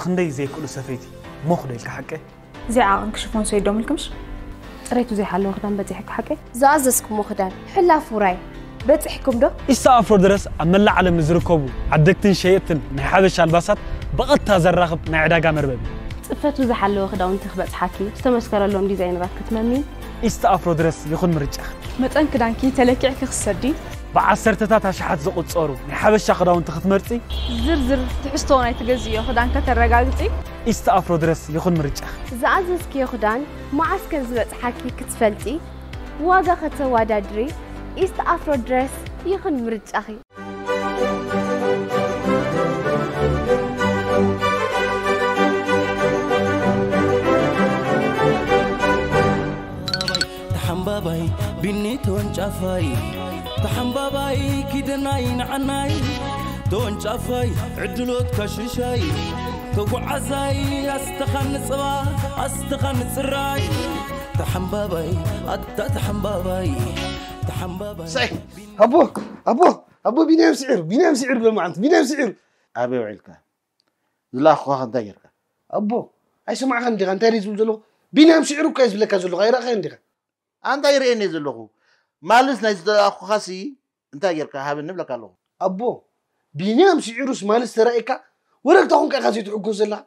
ክንደይ ዘይክእሉ ሰፈይቲ ሞኽ ዶ ኢልካ ሓቀ? እዚኣ ዓቐን ክሽፎን ሰይዶም ኢልክምሽ? ጽሬቱ ዘይሓለወ ክዳን በጺሕካ ሓቀይ? ዝኣዘዝኩሞ ክዳን ሕላፍ ውራይ በጺሕኩም ዶ? ኢስታ ኣፍሮ ድረስ ኣብ መላእ ዓለም ንዝርከቡ ዓደግትን ሸየጥትን ናይ ሓበሻ ኣልባሳት ብቐጥታ ዘራኽብ ናይ ዕዳጋ መርበብ እዩ። ጽፈቱ ዝሓለወ ክዳውንቲ ክበጽሓኪ፣ ዝተመስከረሎም ዲዛይነራት ክትመምዪ፣ ኢስታ ኣፍሮ ድረስ ይኹን ምርጫኺ። መጠን ክዳንኪ ተለኪዕኪ ክትሰዲ። ብዓሰርተታት ኣሽሓት ዝቑጸሩ ናይ ሓበሻ ክዳውንቲ ክትመርጺ። ዝርዝር ትሕዝቶ ናይ ትገዝእዮ ክዳን ከተረጋግጺ። ኢስት ኣፍሮ ድረስ ይኹን ምርጫኺ። ዝኣዘዝክዮ ክዳን መዓስ ከም ዝበጽሓኪ ክትፈልጢ፣ ዋጋ ከተወዳድሪ፣ ኢስት ኣፍሮ ድረስ ይኹን ምርጫኺ። ተሓምባባይ ቢኒ ተወንጫፋይ ተሓምባባይ ኪደናይ ንዓናይ ተወንጫፋይ ዕድሎት ካሽሻይ ተጓዓዛይ ኣስተኻን ንጽባ ኣስተኻን ንጽራይ ተሓምባባይ ኣታ ተሓምባባይ ተሓምባባይ ሳይ ኣቦ ኣቦ ኣቦ ቢንያም ስዒሩ ቢንያም ስዒሩ ሎማዓንቲ ቢንያም ስዒሩ ኣበይ ውዒልካ ዝለኣኹኻ እንታይ ጌርካ ኣቦ ኣይሰማዕካን ዲኻ እንታይ ድዩ ዝብል ዘለኹ ቢንያም ስዒሩ እኮ እየ ዝብለካ ዘለኹ ኣይረኣኻዮን ዲኻ ኣንታ ይርእየኒ እየ ዘለኹ ማልስ ናይ ዝለኣኹኻሲ እንታይ ጌርካ ሃበኒ እብለካ ኣለኹ ኣቦ ቢንያም ስዒሩስ ማልስ ተራእየካ ወረግታ ኹንካ ኢኻ ዘይትሕጎስ ዘለኻ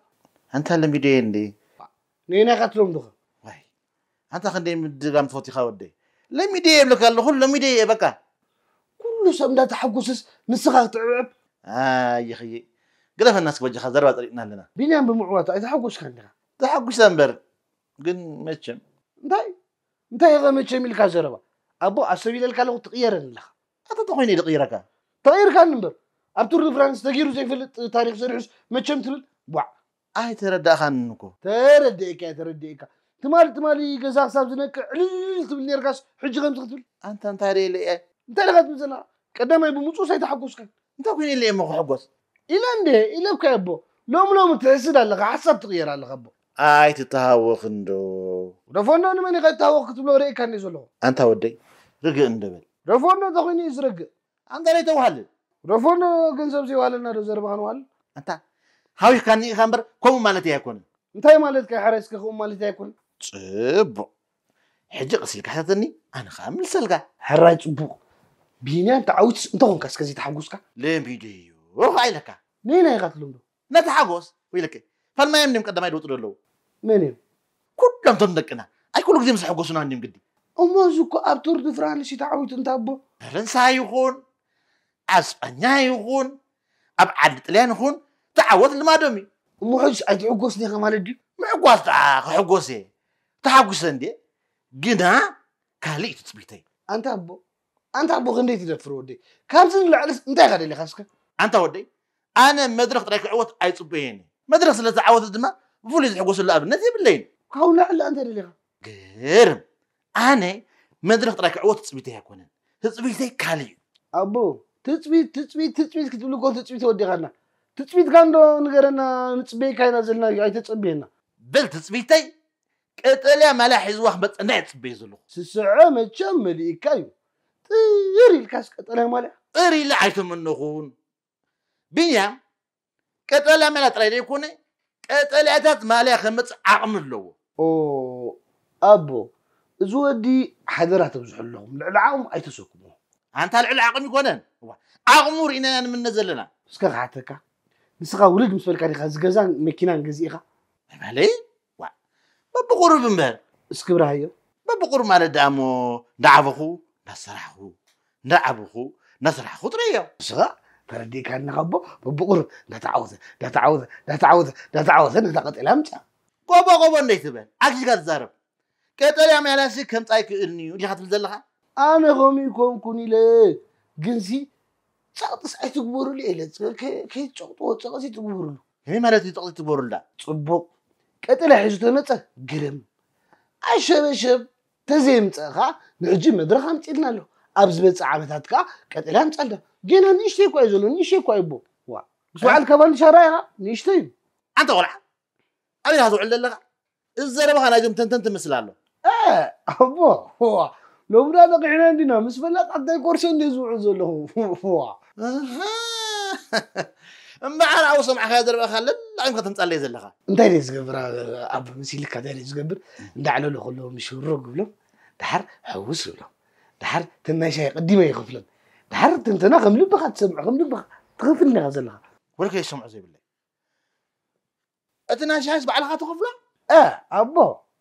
ኣንታ ለሚደዮ እንዲ ነየናይ ኢኻ ትለምዶኸ ዋይ ኣንታ ክንደይ ምድጋም ትፈትኻ ወደይ ለሚደዮ እየ እብለካ ኣለኹ ለሚደዮ እየ በቃ ኩሉ ሰብ እንዳተሓጎሰስ ንስኻ ክትዕብዕብ ኣይኽይ ግደፈና እስኪ በጃኻ ዘረባ ጸሊእና ኣለና ቢንያም ብምዕዋቱ ኣይተሓጎስካን ዲኻ ተሓጒሰ እምበር ግን መቸም እንታይ እንታይ ኢኸ መቸም ኢልካ ዘረባ ኣቦ ኣሰቢለልካ ኣለኹ ትቕየረኒ ኣለኻ ኣታ ተኾይነ ድቕይረካ ተቐይርካኒ እምበር ኣብ ቱር ድ ፍራንስ ተገይሩ ዘይፈልጥ ታሪክ ሰሪሑስ መቸም ትብል ቧዕ ኣይተረዳእኻንን እኮ ተረዲኤካ እየ ተረዲኤካ ትማሊ ትማሊ ገዛ ክሳብ ዝነቅዕ ዕልል ትብል ነርካስ ሕጂ ከምዚ ክትብል ኣንታ እንታይ ደለ እየ እንታይ ኢኻ ትብል ዘለኻ ቀዳማይ ብምጹስ ኣይተሓጎስካን እንታይ ኮይነ ኢለ እየ እሞ ክሕጎስ ኢለ እንደ ኢለብካ እየ ኣቦ ሎሚ ሎሚ ትሕስድ ኣለኻ ሓሳብ ትቕየር ኣለኻ ኣቦ ኣይትተሃወኽ እንዶ ደፎ እንዶ ንመን ኢኻ ይተሃወኽ ክትብሎ ርእየካ እንደ ዘለኹ ኣንታ ወደይ ርግእ እንዶ በል ደፎ እንዶ እንተኾይኑ እዩ ዝረግእ ኣንታ ደይ ተዋህልል ደፎ እንዶ ገንዘብ ዘይዋለልና ዶ ዘረባኻ ንዋልል ኣንታ ሃዊኽካኒ ኢኻ እምበር ከምኡ ማለተይ ኣይኮነን እንታይ ማለትካ ሕራይ እስከ ከምኡ ማለተይ ኣይኮነን ጽቡቕ ሕጂ ቀስ ኢልካ ሕተተኒ ኣነ ኸኣ ምልሰልካ ሕራይ ጽቡቕ ቢንያም ተዓዊትስ እንተኾንካ እስከ ዘይተሓጎስካ ለሚደዮ ኸዓ ኢለካ ነየናይ ኢኻ ትልምዶ ነቲ ሓጎስ ወይለከ ፋልማዮም ድም ቀዳማይ ድወጡ ደለዉ መን እዮም ኩሎም ቶም ደቅና ኣይ ኩሉ ግዜ ምስ ሕጎሱና እንዲም ግዲ እሞ እዚ እኮ ኣብ ቱር ድ ፍራንስ እዩ ተዓዊቱ እንታ ኣቦ ፈረንሳይ ይኹን ኣብ ስጳኛ ይኹን ኣብ ዓዲ ጥልያን ይኹን ተዓወት ልማዶም እዩ እሞ ሕጅስ ኣይትሕጎስን ኢኻ ማለት ድዩ ምሕጓስ ደኣ ክሕጎስ እየ ተሓጒሰ እንድየ ግና ካልእ እዩ ትፅቢተይ ኣንታ ኣቦ ኣንታ ኣቦ ክንደይ ትደፍር ወደይ ካብዚ ንላዕልስ እንታይ ኢኻ ደሊኻ እስከ ኣንታ ወደይ ኣነ መድረኽ ጥራይ ክዕወት ኣይፅበየን እየ መድረኽ ስለ ዝዓወተ ድማ ብፍሉይ ዝሕጎሰሉ ኣብነት የብለይን ካብኡ ንላዕሊ እንታይ ደሊኻ ግርም ኣነ መድረኽ ጥራይ ክዕወት ትፅቢተይ ኣይኮነን ትፅቢተይ ካልእ እዩ ኣቦ ትፅቢት ትፅቢት ትፅቢት ክትብል እኮ ትፅቢት ወዲኻና ትፅቢትካ እንዶ ንገረና ንፅበየካ ኢና ዘለና ኣይተፀብየና በል ትፅቢተይ ቀጠልያ ማልያ ሒዝዋ ክመፀና እየ ዝፅበዮ ዘለኹ ስስዐ መቸም መሊእካ እዩ ጥር ኢልካስ ቀጠልያ ማልያ ጥር ኢለ ኣይተመነኹን ቢንያም ቀጠልያ ማልያ ጥራይ ዘይኮነ ቀጠልያታት ማልያ ከመፅእ ዓቕሚ ኣለዎ ኦ ኣቦ እዚ ወዲ ሓደራ ተብዝሑ ኣለኹም ልዕሊ ዓቕሙ ኣይተሰክሞ ኣንታ ልዕሊ ዓቕሚ ይኮነን ዓቕሙ ርኢናና ንምነ ዘለና እስከ ክሓተካ ንስኻ ውልድ ምስ በልካ ዲኻ እዚ ገዛን መኪናን ገዚእኻ ኣይባለይ ዋ በብቁሩብ እምበር እስክብርሃዮ በብቁሩብ ማለት ደኣ እሞ እንዳዓበኹ እንዳሰራሕኹ እንዳዓበኹ እንዳሰራሕኹ ጥረዮ ንስኻ ተረዲእካ እንኻ ኣቦ በብቁሩብ እንዳተዓወተ እንዳተዓወተ እንዳተዓወተ እንዳተዓወተ ነታ ቀጠልያ ምፅኣ ጎቦ ጎቦ እንደይትበል ኣግዚካ ትዛረብ ቀጠልያ ማልያሲ ከምፃ ኣይክእልን እዩ ዲኻ ትብል ዘለኻ ኣነ ከምኡ ይኮንኩን ኢለ ግንሲ ጸቕጥስ ኣይትግበሩሉ ኢለ ከይትጨቕጥዎ ጸቕሲ ትግበሩሉ ከመይ ማለት እዩ ጸቕጢ ትግበሩሉ ዳ ጽቡቕ ቀጠልያ ሒዙ ተመጸ ግርም ኣሸበሸብ ተዘየምጸእኻ ንሕጂ መድረኽ ኣምጺእልና ኣሎ ኣብ ዝበጽእ ዓመታት ከኣ ቀጠልያ ኣምጻልና ጌና ንእሽተይ እኳ እዩ ዘሎ ንእሽተይ እኳ ይቦ ዋ ምስ በዓል ካባንሻራ ኢኻ ንእሽተይ እዩ ኣንተ ቆልዓ ኣበይ ኢኻ ትውዕል ዘለኻ እዚ ዘረባኻ ናይዞም ተንተንቲ ምስል ኣሎ ኣቦ ዋ ሎምዳ ነቂሕና እንዲና ምስ ፈላጥ ዓዳይ ኮርሶ እንዲ ዝውዕል ዘለኹ ዋ እምበኣር ኣብኡ ሰማዕካዮ ዘረባኻ ለላዒም ከተምጻለይ ዘለኻ። እንታይ ደይ ዝገብር ኣብ- ኣብ ምስ ኢልካ እንታይ ደይ ዝገብር? እንዳዕለሉ ከለዉ ምሽሮ ግብሎም፣ ድሓር ሕውስ ግብሎም፣ ድሓር ትናይ ሻሂ ቅዲመ ይኸፍሎም፣ ድሓር ትንተና ከም ልብኻ ትሰምዕ፣ ከም ልብኻ ትኸፍል ኢኻ ዘለኻ። ወልከ ይሰምዑ ዘይብለይ። እቲ ናይ ሻሂስ ባዕልኻ ትኸፍሎ? እ፣ ኣቦ፣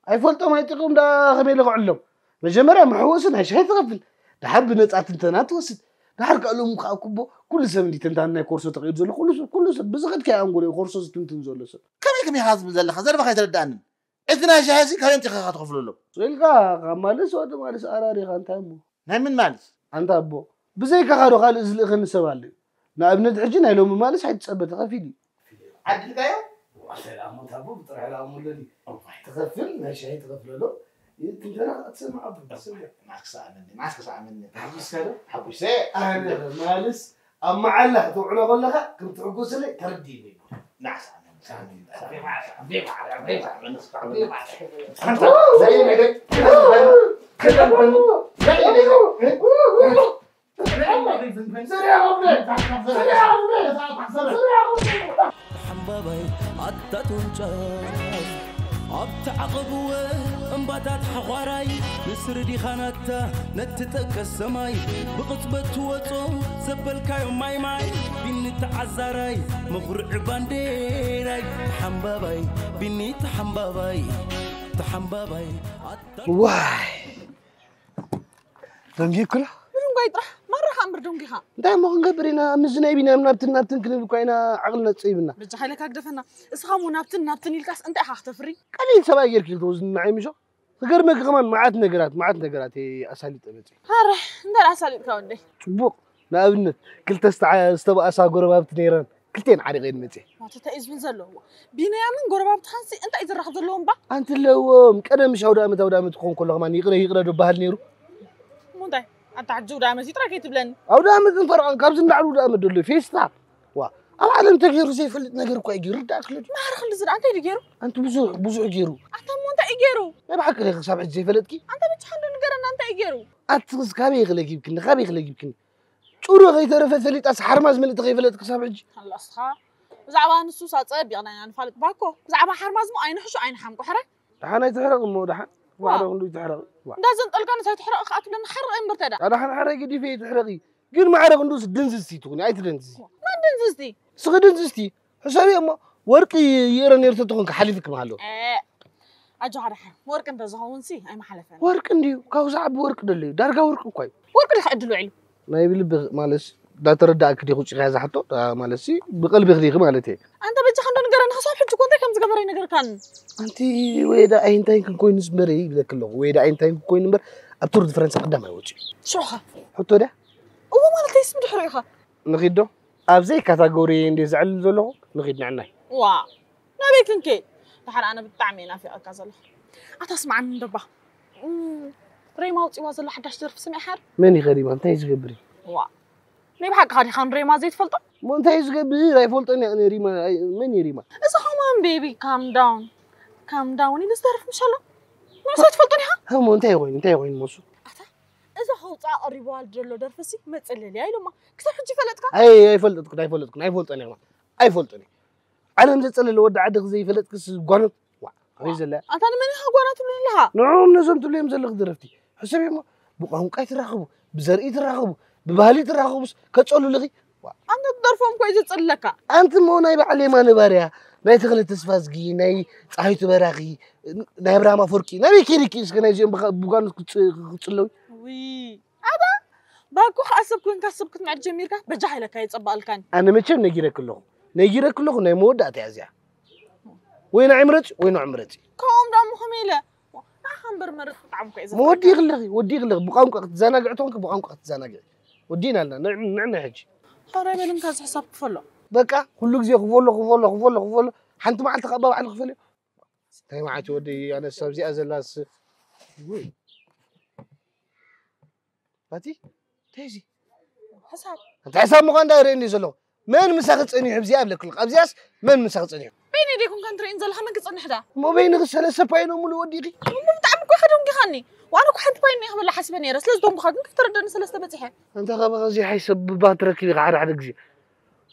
ኣይፈልጦም ኣይጥቕም ዳ ከመይ ኢለ ክዕሎም? መጀመርያ መሕወሲ ናይ ሻሂ ትኸፍል፣ ድሓር ብነጻ ትንተና ትወስድ፣ ድሓር ከእሎም ከዓ ኩቦ ኩሉ ሰብ እንዲ ትንታን ናይ ኮርሶ ተቐይዱ ዘሎ ኩሉ ሰብ ኩሉ ሰብ ብዝኸድካዮ ኣንጎሎ እዩ ኮርሶ ዝትንትን ዘሎ ሰብ። ከመይ ከመይ ኢኻ ዝብል ዘለኻ ዘረባኻ ኣይተረድኣንን። እቲ ናይ ሻሂ ሲ ካበይ ኣምጺኻ ኢኻ ትኸፍለሎም? ስኢልካ ካብ ማልስ ወዲ ማልስ ኣራሪኻ እንታይ እሞ? ናይ ምን ማልስ? ኣንታ ኣቦ ብዘይካኻ ዶ ካልእ ዝልእኸኒ ሰብ ኣሎ እዩ? ንኣብነት ሕጂ ናይ ሎሚ ማልስ ኣይትጸበ ተኸፊል እዩ። ዓድልካዮ? ሰላም ታቦ ብጥራሕ ላሙለኒ ትኸፍል ናይ ሻሂ ትኸፍለሎ። ትንተና ክትሰምዕ ኣቦ ስምዕ። ማስክ ሰኣመኒ ማስክ ሰኣመኒ። ሓጉስካ ዶ? ሓጉሰ። ኣነ ማልስ ኣብ መዓላ ክትውዕሎ ከለኻ ከም ትሕጎስለይ ተረዲእኒ። ሓምባባይ ኣታ ትውንጨፍ ኣብቲ ዓቐብወ እምባታት ሓዃራይ ንስሪ ዲኻ ናታ ነቲ ጠቀስ ሰማይ ብቕጽበት ትወጾ ዘበልካዮ ማይ ማይ ቢኒ ተዓዛራይ መኹርዒ ባንዴራይ ተሓምባባይ ቢኒ ተሓምባባይ ተሓምባባይ ኣታ ዋይ ደንጊኩላ ብድንጓይ ጥራሕ ማራኻ እምበር ደንጊኻ እንታይ እሞ ክንገብር ኢና ምስዚ ናይ ቢንያም ናብትን ናብትን ክንብል እኳ ኢና ዓቕልና ጸይብና በጃ ሓይለካ ግደፈና እስኻ ሞ ናብትን ናብትን ኢልካስ እንታይ ኢኻ ክተፍሪ ቀሊል ሰብኣይ ጌርኪ ክትወዝኒ ንዓይ ምሾ ክገርመኪ ከማን መዓት ነገራት መዓት ነገራት እየ ኣሳሊጠ መጽእ ኣረ እንታይ ኣሳሊጥካ ወደይ ጽቡቕ ንኣብነት ክልተ ዝተዓ- ዝተባእሳ ጎረባብቲ ነይረን ክልተን ዓሪቐን መጽእ ዋትታ እዩ ዝብል ዘለዎ ቢንያምን ጎረባብትኻንሲ እንታይ እዩ ዝራኸብ ዘለዎ እምባ ኣንቲ ኣለዎም ቀደም ምሽ ኣውደ ኣመት ኣውደ ኣመት ክኾን ከሎ ከማን ይቕረ ይቕረ ዶ በሃል ነይሩ እሞ እንታይ ኣታ ሕጂ ውደ ኣመት እዩ ጥራይ ከይትብለኒ ኣውደ ኣመት ንፈርዖን ካብዚ እንዳዕሉ ውደ ኣመት ደሎ ፌስታ ዋ ኣብ ዓለም ተገይሩ ዘይፈልጥ ነገር እኳ እዩ ገይሩ ዳኣ ክለድ ማዕረ ክንዲ ዝዳ እንታይ ድዩ ገይሩ ኣንቲ ብዙሕ ብዙሕ ገይሩ ኣታ እሞ እንታይ እዩ ገይሩ ናይ ብሓቂ ለ ክሳብ ሕጂ ዘይፈለጥኪ ኣንተ ብቻ ክንዲ ንገረና እንታይ እዩ ገይሩ ኣትስ ካበይ ክለጊብክኒ ካበይ ክለጊብክኒ ጭሩ ከይተረፈት ፈሊጣስ ሓርማዝ ምልእቲ ከይፈለጥ ክሳብ ሕጂ ኣላ እስኻ ብዛዕባ ንሱስ ኣጸቢቕና ኢና ንፋልጥ ባኮ ብዛዕባ ሓርማዝ ሞ ኣይንሕሹ ኣይንሓምቁ ሕራይ ደሓን ኣይትሕረቕ እሞ ደሓን ዋዕዶ ክንዱ ይትሕረቕ ዋ እንዳ ዘንጠልካ ንሳይ ትሕረቕ ከኣ ትብለኒ ሓርቕ እምበር ተዳ ኣዳሓን ሓረ ገዲፈ ይትሕረቒ ግን ማዕረ ክንዱስ ድንዝዝቲ ትኹኒ ኣይትደንዝዚ መን ድንዝዝቲ ስኺ ድንዝዝቲ ሕሰቢ እሞ ወርቂ ይእረ ነይሩ ተትኾንኪ ሓሊፍኪ ምሃለወ ኣጆኻ ደሓን ወርቂ እንተዝኸውን ሲ ኣይምሓለፈን ወርቂ እንድዩ ካብኡ ዝዓቢ ወርቂ ደሎ እዩ ዳርጋ ወርቂ እኳ እዩ ወርቂ ድኻ ዕድል ውዒሉ ናይ ብልቢ ማለት ዳተረዳእክ ዲኹ ውፂኻ እያ ዝሓቶ ማለት ሲ ብቀልቢ ክዲኺ ማለት እየ ኣንተ በጃኻ እንዶ ንገረኒ ክሳብ ሕጂ እኮ እንታይ ከም ዝገበረ ይነገርካኒ ኣንቲ ወይ ዳ ኣይንታይን ክንኮይኑስ እምበር ይብለክ ኣለኹ ወይ ዳ ኣይንታይን ክንኮይኑ እምበር ኣብ ቱር ዲ ፍራንስ ቀዳማይ ወፂኡ ሽዑኻ ሕቶ ድያ እዎ ማለት ይስ ብድሕሪኡ ኢኻ ንኺድ ዶ ኣብዘይ ካታጎሪ እንደ ዘዕልል ዘለኹ ንኺድ ንዕናይ ዋ ናበይ ክንከይድ ደሓር ኣነ ብጣዕሚ እየ ናፊቐካ ዘለኹ ኣታ ስማዓኒ እንደባ ሬማ ኣውፂዋ ዘሎ ሓዳሽ ደርፊ ስሚዕኻ ዶ መን እዩ ከሪማ እንታይ እዩ ዝገብር እዩ ዋ ናይ ብሓቅኻ ዲኻ ንሬማ ዘይትፈልጦ እሞ እንታይ እዩ ዝገብር ኣይፈልጦን እየ ኣነ ሪማ ኣይ- መን እዩ ሪማ እዚ ሆማን ቤቢ ካም ዳውን ካም ዳውን ኢሉ ዝደርፍ ምሽ ኣሎ ንሱ ኣይትፈልጦን ኢኻ እሞ እንታይ ኮይኑ እንታይ ኮይኑ መሱ ኣታ እዚ ከውፃ ቀሪብዋ ዘሎ ደርፊ ሲ መፀለልያ ኢሎማ ክሳብ ሕጂ ፈለጥካ ኣይ ኣይፈልጥኩን ኣይፈልጥኩን ኣይፈልጦን እየ ኣይፈልጦን እየ ዓለም ዘጸለለ ወዲ ዓዲ ክዘይፈለጥክስ ጓኖት ዋ ኣበይ ዘለ ኣታ ንመን ኢኻ ጓና ትብሉ ዘለኻ ንዕኦም ነዞም ትብልዮም ዘለኺ ደረፍቲ ሕሰብ እሞ ብቋንቋ ይትራኸቡ ብዘርኢ ይትራኸቡ ብባህሊ ይትራኸቡስ ከጸሉልኺ ኣንተ ትደርፎም እኮ እዩ ዘጽልለካ ኣንቲ እሞ ናይ በዓል የማነ ባርያ ናይ ተኽለ ተስፋዝጊ ናይ ፀሃይቱ በራኺ ናይ ኣብርሃም ኣፈወርቂ ናበይ ከይድኪ እስከ ናይዚኦም ብጓኖት ክጽለዊ ኣታ ባኮ ከዓ ሰብ ኮንካ ሰብ ክትምዕድ ጀሚርካ በጃ ሓይለካ የፀባእልካኒ ኣነ መቸም ነጊረክ ኣለኹ ነጊረክ ኣለኹ ናይ መወዳእታ እያ እዚኣ ወይ ንዓይ ምረፂ ወይ ንዑ ምረፂ ካብኦም ዳሞ ከመይ ኢለ ንዓኻ እምበር መርፅ ብጣዕሚ እኮ እየ ዘፍቅረካ። መወዲእኺ ኣለኺ ወዲእኺ ኣለኺ ብቋንቋ ክትዘናግዒ ተኾንኪ ብቋንቋ ክትዘናግዒ ወዲእና ኣለና ንዕ- ንዕና ሕጂ ኧረ በል እንካ እዚ ሕሳብ ክፈሎ በቃ ኩሉ ግዜ ክፈሎ ክፈሎ ክፈሎ ክፈሎ ሓንቲ መዓልቲ ካብ ባዕሉ ክፈልዮ እንታይ መዓልቲ ወደይ ኣነስ ኣብዚኣ ዘላስ ውይ ባቲ እንታይ እዚ ሕሳብ እንታይ ሕሳብ ምዃን እንዳ ርእየኒ ዘለኹ መን ምሳኺ ጸኒሑ ኣብዚኣ ኣብለክልኽ ኣብዚኣስ መን ምሳኺ ጸኒሑ በይነይ ደይኮንካ እንትርእየን ዘለኻ መን ክጸንሕ ዳ እሞ በይንኺ ሰለስተ ፓይኖ ሙሉ ወዲኺ እሞ ብጣዕሚ እኮ ኢኻ ደንጊኻኒ ዋነ እኮ ሓንቲ ፓይኖ ኢኻ በላ ሓሲበ ነይረ ስለ ዝደንጉኻ ግን ከይተረደኒ ሰለስተ በጺሐ እንተ ኸባኻ እዚ ሓይሰብ ብባን ትረክብ ኢኻ ሓደ ሓደ ግዜ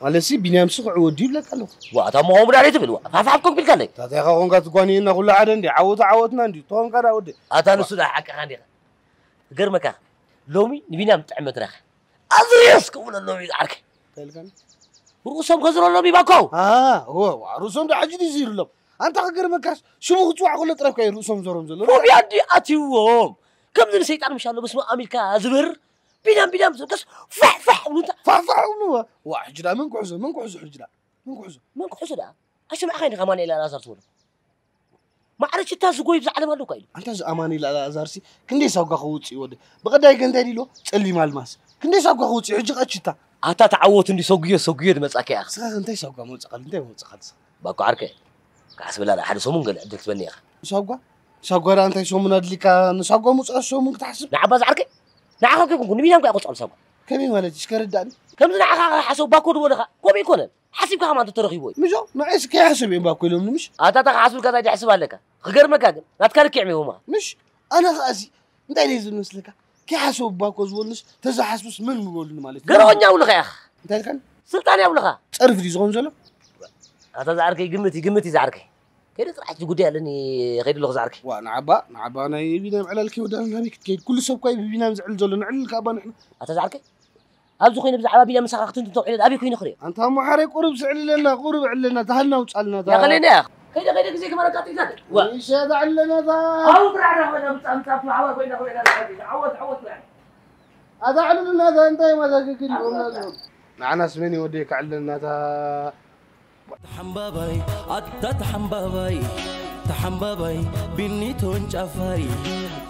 ማለትሲ ቢንያምሲ ክዕወት ድዩ ይብለካ ኣለኹ። ዋ፣ እታ እሞ ከምኡ ዳኣ ደይትብል፣ ዋ፣ ፋሕፋሕ ኮንክ ኢልካለይ። ታታ ኢኻ ኾንካ ትጓንየና፣ ኩሉ ሓደ እንዲ፣ ዓወት ዓወትና እንዲ፣ ተኾንካ ደኣ ወዲ። ኣታ ንሱ ደኣ ሓቅኻ እንዲኻ። ክገርመካ፣ ሎሚ ንቢንያም ጥዕመት ረኸ። ኣዝርዮስ ክብሎ ሎሚ ዓርከይ። እንታይ ኢልካኒ? ርእሶም ከዝረሎም ይባኮ። ኣ፣ እወ፣ እወ፣ ርእሶም ደኣ ሕጂ ድዩ ዝይርሎም? ኣንታ ክገርመካስ፣ ሽሙ ክጽዋዕ ከሎ ጥራይ እኮ እዩ ርእሶም ዞሮም ዘሎ። ፎብያ ድዩ ኣትይዎም? ከምዚ ንሰይጣን ምሻሎ በስመ ኣብ ኢልካ ዝበርር ቢንያም ቢንያም ዝብልካስ ፋሕ ፋሕ ይብሉ እንታ። ፋሕ ፋሕ ይብሉ። ዋ፣ ሕጂ ደኣ መን ክሕዞ፣ መን ክሕዞ ሕጂ ደኣ? መን ክሕዞ? መን ክሕዞ ደኣ? ኣይሰማዕካይን ዲኻ ኣማኑኤል ኣልኣዛር ዝበሎ? ማዕረ ሽታ ዝጎይ ብዛ ዓለም ኣሎ እኳ ኢሉ። ኣንታ እዚ ኣማኑኤል ኣልኣዛርሲ ክንደይ ሳጓ ከውጽእ እዩ ወዲ። ብቐዳይ ከ እንታይ ኢልዎ? ጸሊም ኣልማዝ። ክንደይ ሳጓ ከውጽእ እዩ ሕጂ ከ ሽታ? ኣታ ተዓወት እንዲ ሰጉዮ ሰጉዮ ድመጻካ እያ። ንስኻ ከ እንታይ ሳጓ መውጽእካሉ? እንታይ መውጽእካሉ ንስኻ? ባኮ ዓርከይ፣ ክሓስበላ ደኣ ሓደ ሰሙን ገለ ዕድል ትበኒ ኢኻ። ንሳጓ? ንሳጓ ደኣ እንታይ ሰሙን ኣድሊካ? ንሳጓ ምውጻእ ሰሙን ክትሓስብ? ንዓባ ዝዓርከይ፣ ንዓኻ ከይኮንኩ ንቢንያም ከኣ ቆጽዖም ሳጓ። ከመይ ማለት እዩ? እስከ ርዳእኒ። ከምዚ ንዓኻ ሓሰው ባኮ ድቦ ድኻ? ከምኡ ኣይኮነን። ሓሲብካ ከማን ተተረኺቡ እዩ። ምዞ ንዓይስ ከይሓስብ እዮም ባኮ ኢሎምኒ ምሽ? ኣታ እታ ክሓስብልካ እንታይ ደሕስብ ኣለካ? ክገርመካ ግን ናትካ ልክዕ እዮም ይህቡኻ። ምሽ? ኣነ ኸኣሲ እንታይ ደይ ዝብል መስለካ? ከይሓሰቡ ባኮ ዝበሉንስ ተዘሓስቡስ መን ምበሉኒ ማለት እዩ። ገረወኛ ውልኻ ኢኻ። እንታይ ኢልካኒ? ስልጣን ያውልኻ። ጸርፊ ድዩ ዝኾን ዘሎ? ኣታ ዝዓርከይ ግምት እዩ፣ ግምት እዩ ዝዓርከይ። ከይደ ጥራሕ እቲ ጉዳይ ኣለኒ፣ ከይደ ኣለኹ ዝዓርከይ። ዋ ንዓባ ንዓባ ናይ ቢንያም ዕላል ከይወዳና ናበይ ክትከይድ? ኩሉ ሰብ እኳ እዩ ብቢንያም ዝዕል ዘሎ፣ ንዕልል ከኣባ ንሕና። ኣታ ዝዓርከይ ኣብዚ ኮይነ ብዛዕባ ቢንያም ምሳኻ ክትንትን ተውዒለ ኣበይ ኮይነ ክሪኦ? ኣንታ እሞ ሓራይ ቁሩብ ስዕልለና፣ ቁሩብ ዕልለና፣ ታህልና ውጻልና፣ ታ- ያኸለና ያኽ። ከይደ ከይደ ግዜ ክመረካ ጥይታት። ዋ። ይሸጥ ዕልለና፣ ታ- ኣው ብራዕራ ኮይና ምጻ ምጻ ብሓባር ኮይና ኮይና ዓወት ዓወት ብራዕራ። ኣታ ዕልልና፣ ታ እንታይ ማታ ግግል ይብሉና ኣለዉ። ንዓናስ መን ይወደይ ከዕልልና፣ ታ- ተሓምባባይ ኣታ ተሓምባባይ ተሓምባባይ ቢኒ ተወንጫፋይ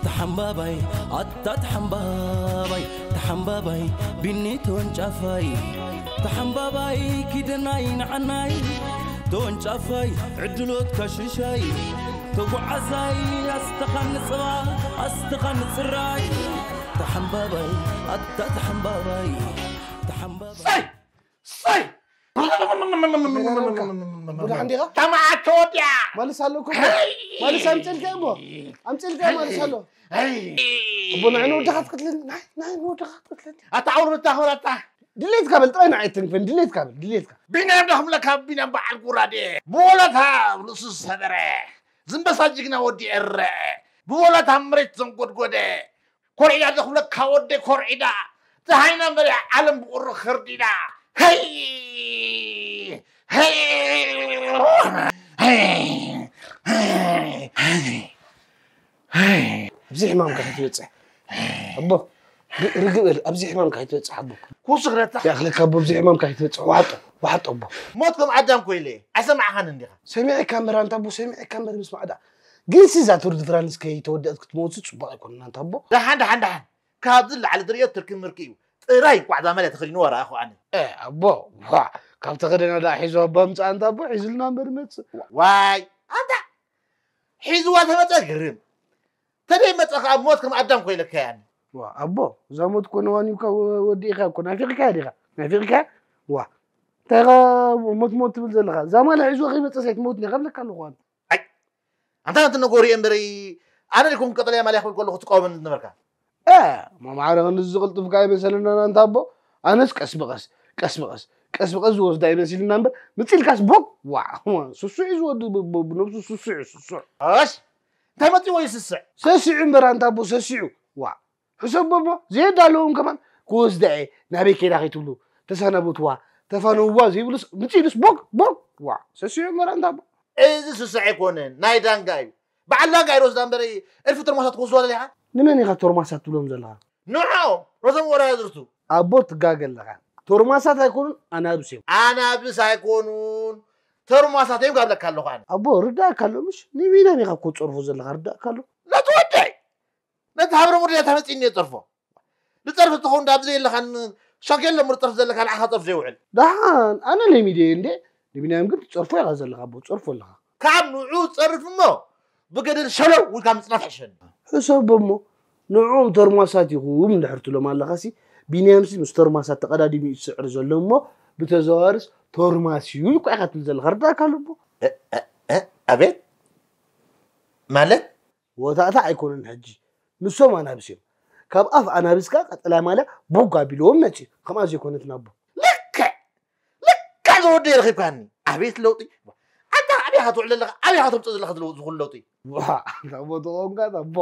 ተሓምባባይ ኣታ ተሓምባባይ ተሓምባባይ ቢኒ ተወንጫፋይ ተሓምባባይ ኪደናይ ንዓናይ ተወንጫፋይ ዕድሎት ካሽሻይ ተጓዓዛይ ኣስተኻ ንጽባ ኣስተኻ ንጽራይ ተሓምባባይ ኣታ ተሓምባባይ ተሓምባባይ ሰይ ቡዳ እንዲኻ? ተማዓት ተወዲኣ መልስ ኣለኩም። መልስ ኣምፅልካ እሞ ኣምፅልካ መልስ ኣሎ። ኣቦ ንዓይ ንወድኻ ትቅትለኒ፣ ንዓይ ንወድኻ ትቅትለኒ። ኣታ ኣውርታ ክብረታ ድሌትካ በል ጥራይ ንዓይ ተንክፈን፣ ድሌትካ በል ድሌትካ። ቢንያም ዶ ክብለካ ቢንያም በዓል ጉራዴ ብወለታ ርእሱ ዝሰበረ ዝንበሳ ጅግና ወዲ ኤረ ብወለታ መሬት ዘንጎድጎደ ኮርዒዳ ዶ ክብለካ ወደይ ኮርዒዳ ደሃይና መሪያ ዓለም ብቑሪ ከርዲዳ ሀይ ሀይ ሀይ ሀይ ኣብዚ ሕማምካ ከይትበፅሕ ኣቦ ርግእ በል ኣብዚ ሕማምካ ከይትበፅሕ ኣቦ ክውስኽ ረታ ይኣኽለካ ኣቦ ኣብዚ ሕማምካ ከይትበፅሕ ዋሓጦ ዋሓጦ ኣቦ ሞት ከም ኣዳም ኮይለ ኣይሰማዕኻን እንዲኻ ሰሚዐካ እምበር ኣንታ ኣቦ ሰሚዐካ እምበር ምስማዕ ደኣ ግን ሲ እዛ ቱር ድ ፍራንስ ከይተወደአት ክትመውት ሲ ፅቡቅ ኣይኮነን ኣንታ ኣቦ። ደሓን ደሓን ደሓን ካብዚ ንላዕሊ ዝርእዮ ትርኪ ምርኪ እዩ። ጥራይ ጓዕዛ ማልያ ተኸዲንዋ ረኣኹ ኣነ። እ ኣቦ ዋዕ ካብ ተኸደና ደኣ ሒዞ ኣቦ ኣምፅኣ ኣንታ ኣቦ ሒዙልና እምበር ይመፅእ። ዋይ ኣንታ ሒዝዋ ተመፀ ግርም ተደይ መፀ ከዓ ሞት ከም ኣዳም ኮይለካ ያኒ። ዋ ኣቦ እዛ ሞት እኮ ነዋኒብካ ወዲእካ እኮ ናፊቕካ ዲኻ ናፊቕካ ዋ እንታይ ኢኻ ሞት ሞት ትብል ዘለኻ እዛ ማልያ ሒዝዋ ከይመፀስ ኣይትመውትን ኢኻ ብለካ ኣለኹ ኣነ። ኣይ ኣንታ ነቲ ነጎሪ እምበሪ ኣነ ዲኩም ቀጠልያ ማልያ ክብል ከለኹ ትቃወመኒ ዝነበርካ? እ መማዕረ ክንድዚ ዝቕልጥፍካ ኣይመሰለናን ኣንታ ኣቦ ኣነስ ቀስ ብቐስ ቀስ ብቐስ ቀስ ብቐስ ዝወስዳ እዩ መሲልና እምበር ምጽ ኢልካስ ቦግ ዋዕ ሱሱዕ እዩ ዝወዲ ብ- ብ- ብነብሱ ሱሱዕ እዩ ሱሱዕ ኣሽ እንታይ መጺዎ እዩ ስስዕ? ሰሲዑ እምበር ኣንታ ኣቦ ሰሲዑ ዋዕ ሕሰቦ እሞ ዘየዳ ኣለዎም ከማን ክወስዳ እየ ናበይ ከይዳ ከይትብሉ ተሰናበትዋ ተፋነውዋ ዘይብሉስ ምጽ ኢሉስ ቦግ ቦግ ዋዕ ሰሲዑ እምበር ኣንታ ኣቦ እዚ ስስዕ ኣይኮነን ናይ ዳንጋ እዩ በዓል ዳንጋ እዩ ዝወስዳ እምበር እልፊ ተርማሳት ክወስድዋ ደሊኻ ንመን ኢኻ ቶርማሳት ትብሎም ዘለኻ ንዖም ነዞም ወዳድርቱ ኣቦ ትጋገ ኣለኻ ቶርማሳት ኣይኮኑን ኣናብስ እዮም ኣናብስ ኣይኮኑን ተርማሳት እዮም ጋብለካ ኣለኹ ኣነ ኣቦ ርዳእካ ኣሎ ምሽ ንቢንያም ኢኻ እኮ ትፀርፎ ዘለኻ ርዳእካ ኣሎ ነቲ ወደይ ነቲ ሃብረ ሙርያ ተመፂኒ እየ ፀርፎ ንፀርፊ ትኸውን ዳብ ዘየለኻን ሻንኬሎ ሙር ፀርፊ ዘለካ ንዓኻ ፀርፊ ዘይውዕል ደሓን ኣነ ለሚደ እየ እንዴ ንቢንያም ግን ትፀርፎ ኢኻ ዘለኻ ኣቦ ትፀርፎ ኣለኻ ካብ ንዑ ፀርፍ እሞ ብገደል ሸለው ኢልካ ምፅናፍ ሕሸኒ ሕሰቦ እሞ ንዕኦም ተርማሳት ኢኹም እንድሕር ትብሎም ኣለኻሲ ቢንያምሲ ምስ ተርማሳት ተቐዳዲሙ እዩ ዝስዕር ዘሎ እሞ ብተዘዋዋርስ ተርማስ እዩ እኳ ኢኻ ትብል ዘለኻ ርዳእካ ኣሎ እሞ ኣቤት ማለት ወታእታ ኣይኮነን ሕጂ ንሶም ኣናብስ እዮም ካብ ኣፍ ኣናብስ ከኣ ቀጠልያ ማልያ ቦግ ኣቢልዎም መጺኡ ከምኣ ዘይኮነት ናቦ ልክዕ ልክዕ ወዲ ረኺብካኒ። ኣቤት ለውጢ። ኣታ ኣበይ ኢኻ ትውዕል ዘለኻ? ኣበይ ኢኻ ተምፅእ ዘለኻ ዝለው-፣ ዝኹሉ ለውጢ? ዋ፣ ታቦ ተኾንካ ታቦ።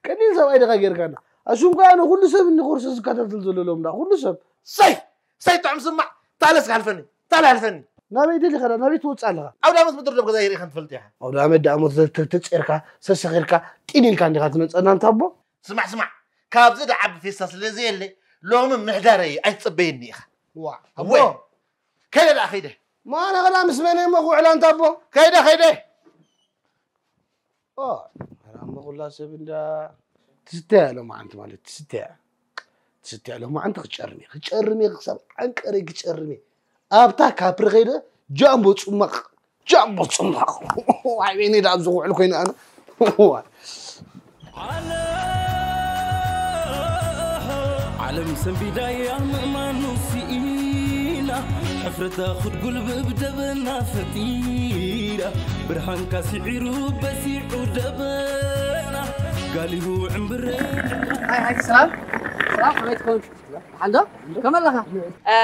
ቀሊል ሰብኣይ ዲኻ ጌርካና? ኣሹም ከኣ ንኹሉ ሰብ እኒ ኮርሶ ዝከታተል ዘሎ ሎም ዳ፣ ኩሉ ሰብ። ሰይ! ሰይ ጥዑም ስማዕ! ታለስ ሃልፈኒ! ታለ ሃልፈኒ! ናበይ ደሊኻ ዳ? ናበይ ትወጽእ ኣለኻ? ኣውደ ዓመት ምድር ዶብ ገዛ ይርኢ ከም ትፈልጥ ኢኻ። ኣውደ ዓመት ደኣ እሞ ተ-፣ ተ-፣ ተጼርካ፣ ሰሰኺርካ፣ ጢን ኢልካ እንዲኻ ትመጸና እንታቦ? ስማዕ፣ ስማዕ! ካብዚ ደዓቢ ፌስታ ስለ ዘየለ፣ ሎሚ ምሕዳረይ ኣይትጸበየኒ ኢኻ። ዋ፣ ኣቦ! ወይ! ከይደ ደኣ፣ ከይደ። ማነ ኸዳ ምስ መን እሞ ክውዕላ እንታቦ? ከይደ፣ ከይደ። ኦ፣ ኧረ ኣሞ ኩላ ሰብ እንዳ ትስትያ ሎማዓንቲ ማለት ትስትያ። ትስትያ ሎማዓንቲ ክጨርም እየ፣ ክጨርም እየ፣ ክሳብ ዓንቀረይ ክጨርም እየ። ኣብታ ካፕሪ ኸይደ ጃምቦ ጽማቕ፣ ጃምቦ ጽማቕ። ዋይ፣ ወይኔ፣ ደኣ ኣብዚ ክውዕል ኮይነ ኣነ። ዋይ። ዓለም ሰንቢዳያ ምእማኑ ስኢና፣ ሕፍረታ ክትጉልብብ ደበና ፈጢራ፣ ብርሃንካ ስዒሩ በሲዑ ደበና፣ ጋሊሁ ዕምብረ ሃይ ሃይ፣ ሰላም ሰላም፣ ከመይ ትኾን? ሓንዶ? ከመይ ኣለኻ? እ፣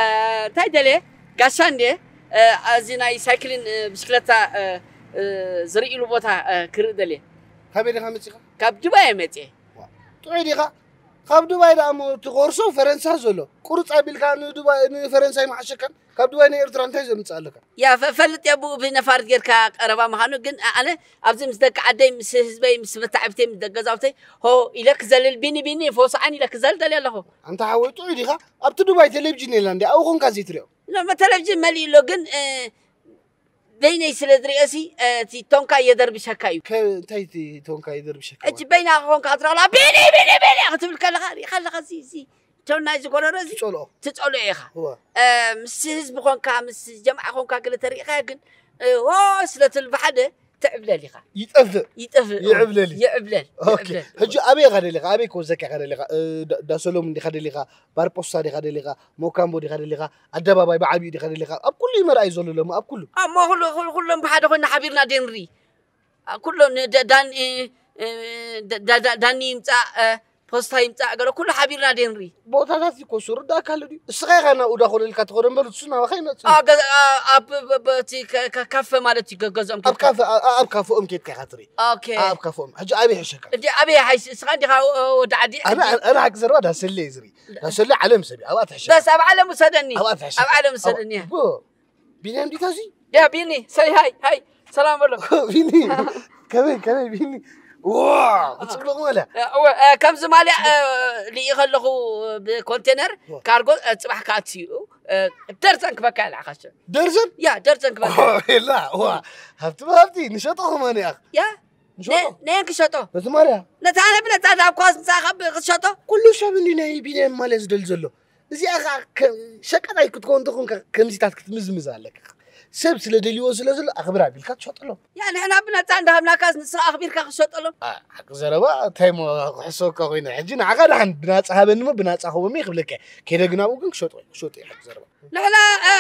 እንታይ ደልየ? ጋሻ እንድየ፣ እ፣ ኣብዚ ናይ ሳይክሊን፣ እ፣ ብሽክለታ፣ እ፣ እ፣ ዝርእይሉ ቦታ፣ እ፣ ክርኢ ደልየ። ካበይ ዲኻ መጺኻ? ካብ ዱባይ እየ መጺኤ። ዋ፣ ጥዑይ ዲኻ? ካብ ዱባይ ደኣ እሞ እቲ ኮርሶ ፈረንሳ ዘሎ። ቁርጽ ኣቢልካ ንዱባይ፣ ንፈረንሳይ መሓሸካን ካብ ዱባይ ንኤርትራ እንታይ ዘምጽእ ኣለካ? ያ፣ ፈ-፣ ፈልጥ እየ ብኡ ብነፋሪት ጌርካ ቀረባ ምዃኑ፣ ግን ኣነ ኣብዚ ምስ ደቂ ዓደይ፣ ምስ ህዝበይ፣ ምስ መታዕብተይ፣ ምስ ደቂ ገዛውተይ ሆ ኢለ ክዘልል፣ ቢኒ፣ ቢኒ፣ ፈውስዓን ኢለ ክዘልል ደልየ ኣለኹ። ኣንታ ሓወይ፣ ጥዑይ ዲኻ? ኣብቲ ዱባይ ቴሌቪዥን የላን ድያ? ኣብኡ ኾንካ ዘይትሪኦ? ኖ፣ መ-፣ ቴሌቪዥን መሊኡ ኣሎ፣ ግን፣ እ፣ በይነይ ስለ ዝሪኦሲ፣ እ፣ እቲ ቶንካ የደርብሸካ እዩ። ከ-፣ እንታይ እቲ ቶንካ የደርብሸካ ሕጂ ማለት? በይና ክኾንካ ክትረኽላ፣ ቢኒ፣ ቢኒ፣ ቢኒ ክትብል ከለኻ፣ ሪኢኻ ኣለኻ፣ እዚ፣ እዚ፣ ቶን ናይዚ ጎረሮ እዚ ትጸልኦ። ትጸልኦ ኢኻ። እወ። እ፣ ምስ ህዝቢ ኾንካ፣ ምስ ጀምዓ ኾንካ ገለ ተሪኢኻዮ ግን፣ እ፣ ዎ ስለ ትብል ብሓደ ትዕብለል ኢኻ። ይጠፍእ። ይጠፍእ፣ ይዕብለል እዩ። ይዕብለል፣ ኦኬ። ይዕብለል። ሕጂ ኣበይ ኢኻ ደሊኻ? ኣበይ ክወስደካ ኢኻ ደሊኻ? እ፣ ዳ-፣ ዳ ሰሎሙን ዲኻ ደሊኻ? ባር ፖስታ ዲኻ ደሊኻ? ሞካምቦ ዲኻ ደሊኻ? ኣደባባይ ብዓቢኡ ዲኻ ደሊኻ? ኣብ ኩሉ እዩ መርኣይ ዘሎ ሎሚ፣ ኣብ ኩሉ። ኣሞ ኩሉ፣ ኩሉ፣ ኩሎም ብሓደ ኮይና ሓቢርና ደንሪ። ኣ፣ ኩሎም ን-፣ ደ-፣ ዳኒ፣ እ፣ እ፣ ደ-፣ ዳ-፣ ዳ-፣ ዳኒ ይምጻእ፣ እ፣ ፖስታ ይምጻእ፣ ገለ ኩሉ ሓቢርና ደንሪ። ቦታታት እኮ እሱ ርዳእካ ኣሎ ድዩ? እስኻ ኢኻ ናብኡ ዳኾለልካ ትኸዶ እምበር እሱ ናባኻ ይመጽእ። ኣ፣ ገ-፣ ኣ፣ ኣብ፣ ብ-፣ ብ-፣ እቲ ከ-፣ ከ-፣ ካፈ ማለት እዩ፣ ገ-፣ ገዝኦም ኣብ ኬድካ። ካፈ፣ ኣ-፣ ኣ-፣ ኣብ ካፈኦም ኬድካ ኢኻ ትርኢ። ኦኬ። ኣብ ካፈኦም። ሕጂ ኣበይ ይሕሸካ? እንዲ ኣበይ ይሓይሽ? እስኻ እንዲኻ ወ-፣ ወዲ ዓዲ? ኣነ፣ ሕጂ ኣነ ሓቂ ዘረባ ዳሰለ እየ ዝርኢ። ዳሰለ ዓለም ሰብ እዩ። ኣብኣ ትሕሸካ። በስ ኣብ ዓለም ውሰደኒ። ኣብኣ ትሕሸካ። ኣብ ዓለም ውሰደኒ። ኣብ-፣ ብ-፣ ቢንያም ዲታ እዚ? ያ ቢኒ፣ ሰይ ሃይ፣ ሃይ። ሰላም በሎ። ቢኒ፣ ከመይ፣ ከመይ ቢኒ? ዋ፣ ጽቡቕ ማልያ። እ፣ እወ፣ እ፣ ከምዚ ማልያ፣ እ፣ ልኢ ከለኹ ብኮንቴነር ዋ። ካርጎ፣ እ፣ ጽባሕ ክኣቱ እዩ። እ፣ ደርዘን ክበካ እየ ልኣኻቸው። ደርዘን? ያ፣ ደርዘን ክበካ። ዋ፣ የላ፣ ዋ። ሃብቲ ብሃብቲ፣ ንሸጦ ከማን እያ። ያ? ንሸጦ? ነ-፣ ነየን ክሸጦ? ነቲ ማልያ? ነታ ኣነ ብነጻ ዳብ ኳስ ንጻ ካብ ክትሸጦ? ኩሉ ሰብ እንዲ ናይ ቢንያም ማልያ ዝደሊ ዘሎ። እዚኣ ኸኣ ከ-፣ ሸቀጣይ ክትከውን እንተኾንካ ከምዚታት ክትምዝምዝ ኣለካ። ሰብ ስለ ደልይዎ ስለ ዘሎ ኣኽብር ኣቢልካ ትሸጠሎም። ያ ንሕና ብነጻ እንዳሃብናካስ ንስኻ ኣኽቢርካ ክትሸጠሎም? ኣ፣ ሓቂ ዘረባ እንታይ እሞ ክሕሰወካ ኮይነ። ሕጂ ንዓኻ ደሓን ብናጻ ሃበኒ እሞ ብናጻ ክህቦም እየ ክብለካ እየ። ከይደ ግን ኣብኡ ግን ክሸጦ እየ፣ ክሸጦ እየ ሓቂ ዘረባ። ንሕና፣ እ፣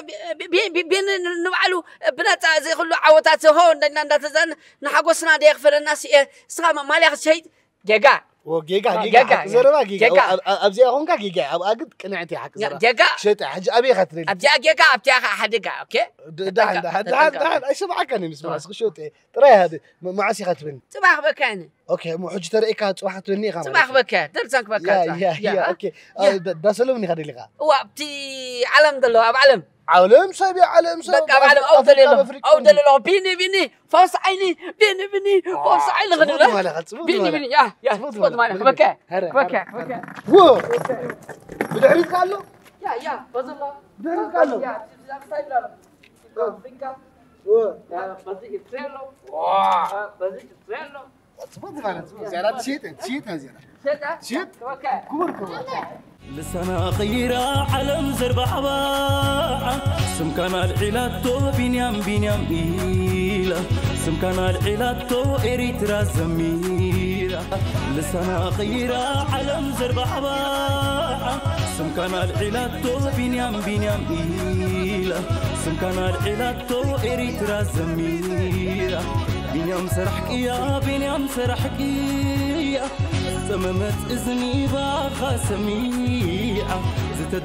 ቢ-፣ ቢ-፣ ቢ-፣ ቢ-፣ ን-፣ ን-፣ ንባዕሉ ብነጻ እዚ ኩሉ ዓወታት ሆ እንዳና እንዳተዛን ንሓጎስና ደየኽፈለናስ እየ። ንስኻ ማ-፣ ማልያ ክትሸይጥ ጌጋ። ኦ፣ ጌጋ፣ ኦ፣ ጌጋ፣ ጌጋ፣ ሓቂ ዘረባ ጌጋ። ጌጋ። ኣብ-፣ ኣብ-፣ ኣብዚኣ ኾንካ ጌጋ፣ ኣብኣ ግን ቅንዕቲ ሓቂ ጌ-፣ ዘረባ። ጌጋ። ክሸይጥ እያ። ሕጂ ኣበይ ኢኻ ትደሊ? ኣብዚኣ ጌጋ፣ ኣብቲኣ ኸዓ ሓደጋ፣ ኦኬ? ድ-፣ ደሓን፣ ተጠንቀቕ፣ ደሓን፣ ደሓን፣ ተጠንቀቕ። ደሓን፣ ኣይሰማዓካን እየ፣ ንስማ፣ ኦኬ። እስኪ ሸይጥ እየ። ጥራይ እያ፣ ብ-፣ መዓስ ኢኻ ትበኒ? ጽባሕ በካ እየ። ኦኬ፣ እሞ ሕጂ ተርእየካ ጽባሕ ክትበኒ ኢኻ ማለት ጽባሕ እዩ። በካ፣ ደርዛን ክበካ ያ፣ ጽባሕ። ያ፣ ያ፣ ያ። ኦኬ። ያ። ኣብ ዳ-፣ ዳ ሰሎምን ኢኻ ደሊኻ? እዋ፣ ኣብቲ ዓለም ዘሎ፣ ኣብ ዓለም። ዓለም ሰብ እያ፣ ዓለም ሰብ። በቃ፣ ኣብ ዓለም፣ ኣብ ኣፍሪቃ፣ ደለሎ፣ ኣብ ኣፍሪቃ ኣብ እንዲ። ደለሎ። ቢኒ፣ ቢኒ፣ ፈውስ ዓይኒ፣ ቢኒ፣ ቢኒ፣ ፈውስ ዓይኒ ጽቡቅ ክንብሎ። ትማሊ ኢኻ፣ ጽቡቅ ቢኒ፣ ትማሊ። ቢኒ፣ ያ፣ ያ፣ ጽቡቅ ጽቡቅ ትማሊ። ትማሊ። በካ፣ ሀረ፣ በካ፣ ሀረ፣ በካ። ዎ። ብድሕሪትካ ኣሎ? ያ፣ ያ፣ በዚ ኣሎ። ብድሕሪትካ ኣሎ? ያ፣ ኣብዚ ሳይድ ኣሎ። ኣፍሪቃ። ዎ። ያ፣ በዚ ኤርትራ ኣሎ። ዋ። በዚ ኤርትራ ኣሎ። ጽቡቅ ትማሊ፣ ጽቡቅ። ዝያዳ ትሽይጥ፣ ትሽይጥ፣ ዝያዳ። ሸጣ? ሽጥ? በካ። ክቡር፣ ክቡር። ልሳና ቐይራ ዓለም ዘርባዕባዓ፣ ስምካ ናልዒላቶ ቢንያም ቢንያም ኢላ፣ ስምካ ናልዒላቶ ኤሪትራ ዘሚራ። ልሳና ቐይራ ዓለም ዘርባዕባዓ፣ ስምካ ናልዒላቶ ቢንያም ቢንያም ኢላ፣ ስምካ ናልዒላቶ ኤሪትራ ዘሚራ። ቢንያም ሰራሕ ቅያ፣ ቢንያም ሰራሕ ቅያ፣ ጸመመት እዝኒ ባኻ ሰሚዓ፣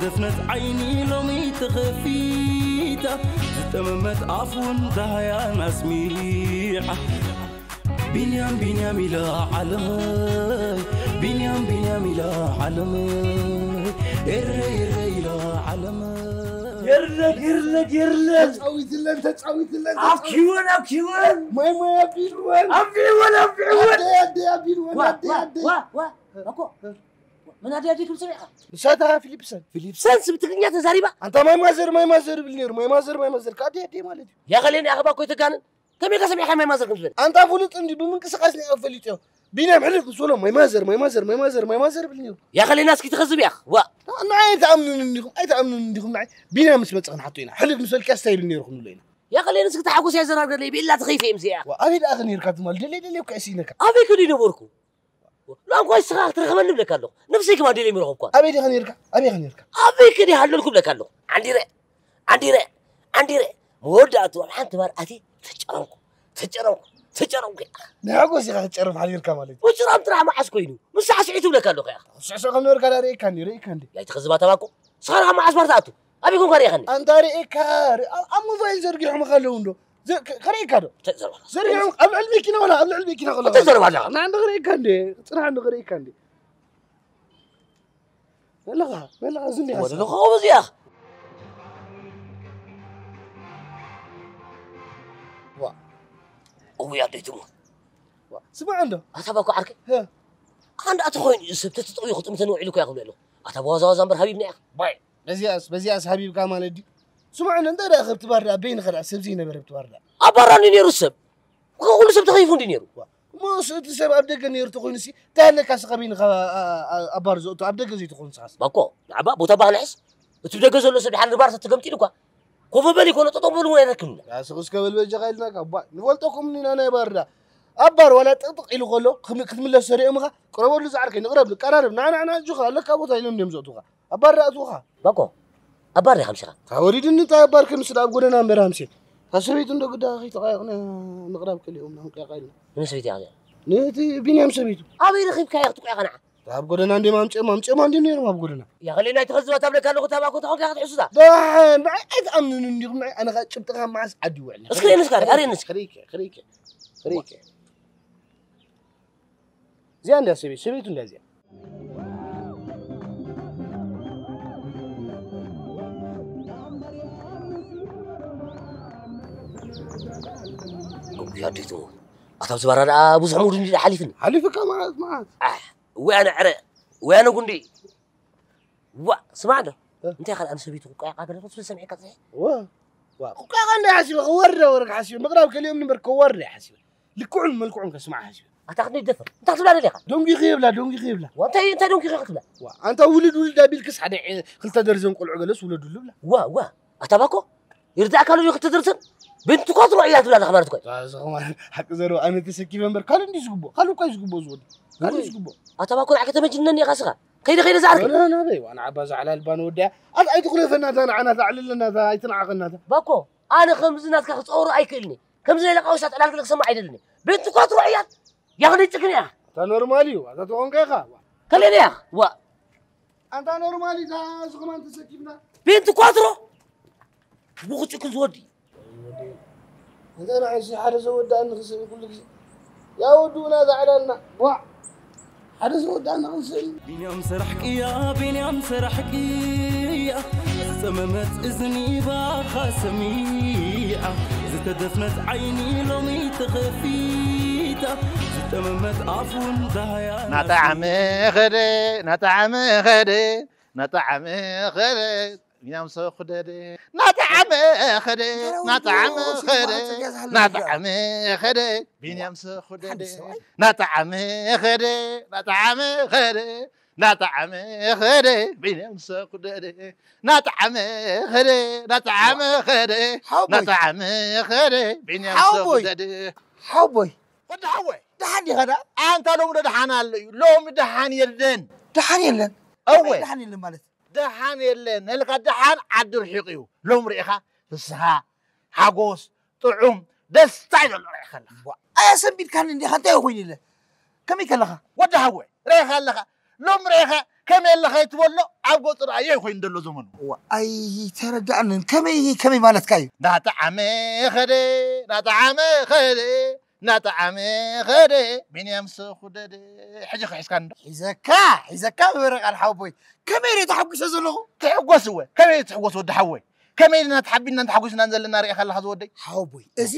ደፍነት ዓይኒ ሎሚ ተኸፊታ፣ ዝጠመመት ኣፍ እውን ዳህያን ኣስሚዓ። ቢንያም ቢንያም ኢላ ዓለመይ፣ ቢንያም ቢንያም ኢላ ዓለመይ፣ ኤረ ኤረ ኢላ ዓለመይ። የርለድ የርለድ የርለድ። ተጻዊትለን ተጻዊትለን። ኣብኪወን ኣብኪወን። ማይ ማይ ኣቢልወን። ኣቢልወን ኣቢልወን። ኣደ ኣደ ኣቢልወን። ዋ ኣደ ዋ ኣደ። ዋ ዋ። ኣኮ ምን ኣደ ኣደ ክም ሰሚዕካ? ንሳታ ፊሊፕሰን። ፊሊፕሰን ስብ ትግርኛ ተዛሪባ። ኣንታ ማይ ማዘር ማይ ማዘር ብል ነይሩ። ማይ ማዘር ማይ ማዘር ካደ ኣደ ማለት እዩ። ያኸሌን ያኸባ ኮይ ተጋንን። ከመይ ከሰሚዕካ ማይ ማዘር ከም ዝበለ? ኣንታ ፍሉጥ እንዲ ብምንቅስቃስ ነ ፈሊጥዮ። ቢንያም ሕልፍ ምስ በሎ ማይ ማዘር ማይ ማዘር ማይ ማዘር ማይ ማዘር ብል ነይሩ። ያኸሌና እስኪ ትኸዝብ ያኽ። ዋ። ንዓይ ኣይትኣምኑን እንዲኹም ኣይትኣምኑን እንዲኹም ንዓይ። ቢንያም ምስ መጸ ክንሓቶ ኢና። ሕልፍ ምስ በልክያ ስታይ ብል ነይሩ ክንብሎ ኢና። ያኸሌን እስኪ ተሓጎስ ያዘራርገለይ ብኢላ ተኸይፈ እዮም እዚኣ። ዋ ኣበይ ደኣ ከ ነይርካ ትማል ደለይ ደለይ እኮ እሲ ነካ። ኣበይ ከዲ ነበርኩ? ሎምኳ ንስኻ ክትረኽበኒ እብለካ ኣለኹ። ነብሰይ ከማን ደልየ ምረኸብኳ። ኣበይ ዲኻ ነይርካ? ኣበይ ኢኻ ነይርካ? ኣበይ ከዲ ሃለልኩ እብለካ ኣለኹ። ዓንዲረ ዓንዲረ ዓንዲረ። መወዳእቱ ኣብ ሓንቲ ባር ኣትየ ተጨረምኩ ተጨረምኩ ተጨረምኩ። ናይ ሓጎስ ኢኻ ክትጨርም ሓዲርካ ማለት እዩ። ምጭራም ጥራሕ መዓስ ኮይኑ? ምስ ሳዕስዒቱ እብለካ ኣለኹ። ያ ስዕስዕ ከም ነበርካ ዳ ርእየካ እንዲ ርእየካ እንዲ። ያይቲ ኸዝባ ተባኮ። ስኻ ኸዓ መዓስ ባር ትኣቱ? ኣበይ ኮንካ ርኢኻኒ? ኣንታ ርእየካ ር- ኣብ ኣብ ሞባይል ዘርጊሖምኻ ኣለዉ እንዶ? ዘ- ከ- ከርእየካ ዶ? እንታይ ትዛረብ ኣለኻ? ዘርጊሖም ኣብ ልዕሊ መኪና ወላ ኣብ ልዕሊ መኪና ከሎ እንታይ ትዛረብ ኣለኻ? ንዓንዲ ከርእየካ እንዴ? ጽንሓ እንዶ ከርእየካ እንዴ? መለኻ መለኻ እዚ እንዴ ሓሳብ? ወለኻ እዚኣ። ዋ። እውይ ኣደይ ትሙት። ዋ፣ ስማዕ እንዶ። ኣታ ባኮ ዓርከይ። ሀ። ኣንድ ኣቲ ኮይኑ ሰብ ተትጠውዩ ክጥምተን ውዒሉ እኮ እያ ክብሉ ኣለኹ። ኣታ ብዋዛ ዋዛ እምበር ሃቢብና ኢኻ። ባይ። በዚኣስ በዚኣስ ሃቢብካ ማለት ድዩ? ስምዑኒ እንታይ ደኣ ከብቲ ባር ደኣ በይንኻ ደኣ ሰብ ዘይነበረ ብቲ ባር ደኣ ኣብ ባራ እንዲ ነይሩ ሰብ። ኩሉ ሰብ ተኸይፉ እንዲ ነይሩ። እሞ እሱ እቲ ሰብ ኣብ ደገ ነይሩ ተኾይኑ ሲ እንታይ ኣለካ ስኻ በይንኻ ኣብ ባር ዘእቱ ኣብ ደገ ዘይትኾን ስኻስ? ባኮ ንዓባ ቦታ ባህ ንሕስ። እቲ ብደገ ዘሎ ሰብ ድሓን ንባር ተተገምጢሉ እኳ ኮፈ በል ይኮነ ጠጠው በሉ እውን ኣይረክብና። ስኽስ ከበል በጃኻ ኢልናካ እባ ንፈልጠኩም ኢና ናይ ባር ደኣ ኣብ ባር ዋላ ጥቕጥቕ ኢሉ ከሎ ክትምለስ ሰሪኦምኻ ቅረበሉ ዝዓርከይ ንቕረብ ንቀራረብ ንዓና ንዓና ኣጆኻ ኣለካ ቦታ ኢሎም እዮም ዘእቱኻ። ኣባር ኣእትውኻ። ባኮ፣ ኣባር ዲኻ ምሲኻ? ታወሪድኒ እንታይ ኣባር ከምስል ኣብ ጎደና እምበር ኣምሴ። ታሰበይቱ እንዶ ግዳ ከይተቃየቕና ምቕራብ ከሊኦም ምናምን ቅያቃ ኢልና። ንመን ሰበይቲ እያ እዚኣ? ነቲ ቢንያም ሰበይቱ። ኣበይ ረኺብካያ ክትቆያኻ ንዓ? ኣብ ጎደና እንዲም ኣምፅኦም ኣምፅኦም እንዲም ነይሮም ኣብ ጎደና። ያ ኸሌ ናይ ተኸዝባ ታብለካ ኣለኹ ታባኮ ተኾንካ ክትሕሱታ። ደሓን ንዓይ ኣይትኣምኑን እንዲኹም ንዓይ ኣነ ኸዓ ጭብጥኻ መዓስ ዓዲ ይውዕል። እስኪ ርእየኒ እስኪ ኣርእየኒ እስኪ። ክርእይከ ክርእይከ ክርእይከ። እዚኣ እንድያ ሰበይቱ፣ ሰበይቱ እንድያ እዚኣ። እጉይ ኣዴቱ፣ ኣታ ኣብዚ ባራ ደኣ ብዙሕ ሙድ እንዲ ሓሊፍኒ። ሓሊፍካ ማለት ማለት። ኣሕ፣ ወይ ኣነ ዕረ፣ ወይ ኣነ ጉንዲ። ዋ፣ ስማዕ ዶ? እ? እንታይ ካልኣ ንሰበይቱ ክቋየቃ ገለ ክትብል ሰሚዕካ ጽሒሕ? ዋ፣ ዋ፣ ክቋየቃ እንዳ ሓሲበ፣ ክወርድ ወረግ ሓሲበ፣ ምቕራብ ከሊኦም ንበር ክወርድ ሓሲበ። ልክዑን መልክዑን ከስማዕ ሓሲበ። ኣታ ክትደይ ደፈር። እንታይ ክትብላ ደሊኻ? ዶንጊ ክብላ፣ ዶንጊ ክብላ። ዋ፣ እንታይ፣ እንታይ ዶንጊ ክትብላ? ዋ፣ ኣንታ ውልድ ውልድ ኣቢልክስ ሓደ ዒ-፣ ክልተ ደርዘን ቆልዑ ገለስ ውለዱሉ ብላ። ዋ፣ ዋ፣ ኣታ ባኮ፣ ይርዳእካ ኣሎ ክልተ ደርዘን? ቤንት እኳ ትሮ እያ ትብላ ኣለኻ ማለት እኮ። ዋ፣ እዚ ኸማን ሓቂ ዘረባ ኣነ ተሰኪፈ እምበር ካልእ እንዲ ዝግቦ፣ ካልእ እኳ እዩ ዝግቦ ዝወዲ። ካልእ እዩ ዝግቦ። ኣታ ባኮ ንዓከ ተመጅነኒ ኢኻ ስኻ። ከይደ፣ ከይደ ዝዓርከይ። ና፣ ና፣ በይ፣ ዋና ዓባ ዛዕላ ኣልባ ንወድያ። ኣት-፣ ኣይትኹለፈናታ፣ ንዓናታ፣ ኣዕልለናታ፣ ኣይትንዓቐናታ። ባኮ፣ ኣነ ከምዚ ናትካ ክጸወሮ ኣይክእልኒ። ከምዚ ናይ ለቃዊሳት ዕላልግለ ክሰምዕ ኣይደልን። ቤንት እኳ ትሮ እያ። ያ ክንደይ ጭክን እያ። ኣታ ኖርማል እዩ፣ ኣታ ተኾንካ ኢኻ። ከሌን እያ። ዋ። ኣንታ ኖርማል እዩ፣ እዛ እዚ ኸማን ተሰኪፍና። ቤንት እኳ ትሮ። ብኹ ጭክን ዝወዲ። እንተ ንዓይሲ ሓደ ዘወዳእኒ ክስእን ኩሉ ግዜ። ያ ወዱእና ዛዕላልና። ቧዕ። ሓደ ዘወዳእኒ ክንስእን። ቢንያም ሰራሕ ቅያ፣ ቢንያም ሰራሕ ቅያ። ዝጸመመት እዝኒ ባኻ ሰሚዓ። ዝተደፍነት ዓይኒ ሎሚ ተኸፊታ። ዝጠመመት ኣፍ እውን ዳህያ ናጣዕመ ኸደ፣ ናጣዕመ ኸደ፣ ናጣዕመ ኸደ። ቢንያም ሰኹደደ ናጣዕመ ኸደ ናጣዕመ ኸደ ናጣዕመ ኸደ ቢንያም ሰኹደደ ናጣዕመ ኸደ ናጣዕመ ኸደ ናጣዕመ ኸደ ቢንያም ሰኹደደ ናጣዕመ ኸደ ናጣዕመ ኸደ ናጣዕመ ኸደ ቢንያም ሰኹደደ ሓወቦይ ወዲ ሓወይ ደሓን ዲኻ ዳ ኣንታ ሎሚ ዶ ደሓን ኣሎ እዩ ሎሚ ደሓን የለን ደሓን የለን እወ ደሓን የለን ማለት ደሓን የለን ነልካ ደሓን ዓዲ ርሒቕ እዩ ሎም ርኢኻ ፍስሃ ሓጎስ ጥዑም ደስታ እዩ ዘሎ ርኢኻ ኣለኻ ኣያ ሰንቢድካኒ እንዲኻ እንታይ ኮይኑ ኢለ ከመይ ከለኻ ወዲ ሓወይ ርኢኻ ኣለኻ ሎም ርኢኻ ከመይ ኣለኻ ይትበሎ ኣብ ገጹ ረኣዮ ኮይኑ ዘሎ ዘመኑ። እዋ፣ ኣይተረዳእንን። ከመይ፣ ከመይ ማለትካ እዩ? ናጣዓመ ኸደ፣ ናጣዓመ ኸደ፣ ናጣዓመ ኸደ፣ ቢንያም ሰኹደደ። ሕጂ ክሕዝካ እንዶ? ሒዘካ፣ ሒዘካ ብበረቓል ሓወቦይ። ከመይ እየ ተሓጒሰ ዘለኹ? ትሕጎስ እወ። ከመይ ትሕጎስ ወዲ ሓወይ? ከመይ ኢልና ተሓቢንናን ተሓጒስናን ዘለና ርኢኻ ኣለኻ ዝወደይ? ሓወቦይ፣ እዚ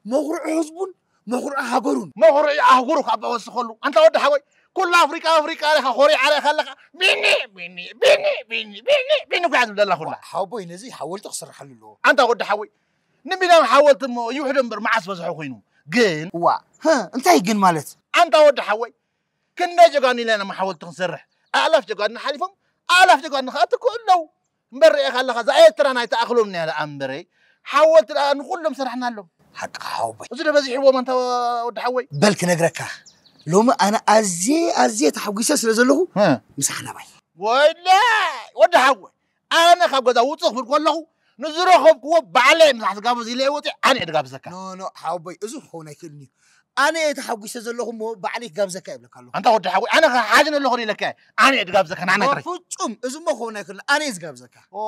መኹርዒ ህዝቡን መኹርዒ ሃገሩን። መኹርዒ ኣህጉሩ ካብ ወስኸሉ። ኣንታ ወዲ ሓወይ፣ ኩሉ ኣፍሪቃ፣ ኣፍሪቃ ኢኻ፣ ኮሪዓ ኢኻ ኣለኻ። ቢኒ፣ ቢኒ፣ ቢኒ፣ ቢኒ፣ ቢኒ፣ ቢኒ እኮ እያ ትብለላ ኩላ። ሓወቦይ፣ ነዚ ሓወልቲ ክስርሓሉ ኣለዎ። ኣንታ ወዲ ሓወይ፣ ንቢንያም ሓወልቲ እሞ ይውሕዶ እምበር መዓስ በዝሖ ኮይኑ። ግን እዋ፣ ህ፣ እንታይ ግን ማለት? ኣንታ ወዲ ሓወይ፣ ክንደይ ጀጋኑ ኢልና ኢና ሓወልቲ ክንሰርሕ። ኣእላፍ ጀጋኑ ሓሊፎም፣ ኣእላፍ ጀጋኑ ከኣ ትክኡ ኣለዉ። እምበር ርኢኻ ኣለኻ፣ እዛ ኤርትራ ናይ ተኣኽሎም እኒኣ ደኣ እምበረይ፣ ሓወልቲ ደኣ ንኹሎም ሰራሕናሎም። ሓቅኻ ሓወቦይ። እዚ ዶ በዚሕዎም ኣንታ ወዲ ሓወይ? በል ክነግረካ፣ ሎሚ ኣነ ኣዝየ፣ ኣዝየ ተሓጒሰ ስለ ዘለኹ፣ እ። ምሳሕ ናባይ። ወይለይ፣ ወዲ ሓወይ፣ ኣነ ካብ ገዛ ውፅእ ክብል ከለኹ፣ ንዝረኸብክዎ ባዕለይ ምሳሕ ዝጋብዝ ኢለ እየ ወፂአ፣ ኣነ እየ ድጋብዘካ። ኖ፣ ኖ፣ ሓወቦይ፣ እዚ ክኸውን ኣይክእልን እዩ። ኣነ እየ ተሓጒሰ ዘለኹ እሞ ባዕለይ ክጋብዘካ ይብለካ ኣለኹ። ኣንታ ወዲ ሓወይ፣ ኣነ ከ ሓዝን ኣለኹ ኢለካ እየ። ኣነ እየ ድጋብዘካ፣ ንዓና ይትረፍ። በፍጹም፣ እዚ እሞ ክኸውን ኣይክእልን። ኣነ እየ ዝጋብዘካ። ኦ፣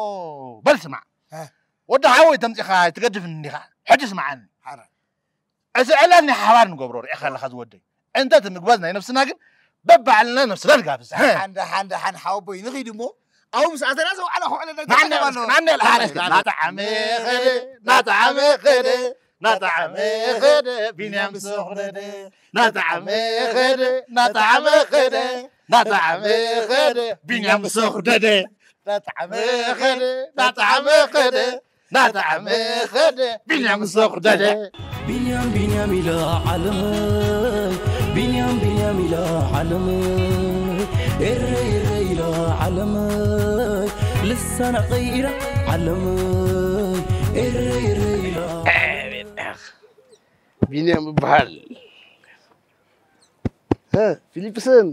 በል ስማዕ። እ። ወዲ ሓወይ ተምጺኻ ኣይትገድፍኒ እንዲኻ። ሕጂ ስምዓኒ። ሓራ። እዚ ዕላል ናይ ሓባር ንገብሮ ርኢኻ ኣለኻ ዝወደይ። እንተ እቲ ምግባዝ ናይ ነብስና ግን በባዕልና ነብስና ንጋብዝ። ሓን፣ ሓን፣ ሓን ሓወቦይ ንኺድ እሞ ኣብኡ ምስ ኣተና ዘውዓላ ክውዕለና ናዕነ ይተረከብ ኣሎ። ናዕነ ናጣዓመ ኸደ፣ ናጣዓመ ኸደ፣ ናጣዓመ ኸደ፣ ቢንያም ሰኹደደ። ናጣዓመ ኸደ፣ ናጣዓመ ኸደ፣ ናጣዓመ ኸደ፣ ቢንያም ሰኹደደ። ናጣዓመ ኸደ፣ ናጣዓመ ኸደ፣ ናጣዓመ ኸደ፣ ቢንያም ሰኹደደ። ቢንያም ቢንያም ኢላ ዓለመይ፣ ቢንያም ቢንያም ኢላ ዓለመይ፣ ኤረ ኤረ ኢላ ዓለመይ፣ ልሳና ቀይራ ዓለመይ፣ ኤረ ኤረ ኢላ። ቢንያም እበሃል። እ፣ ፊሊፕሰን፣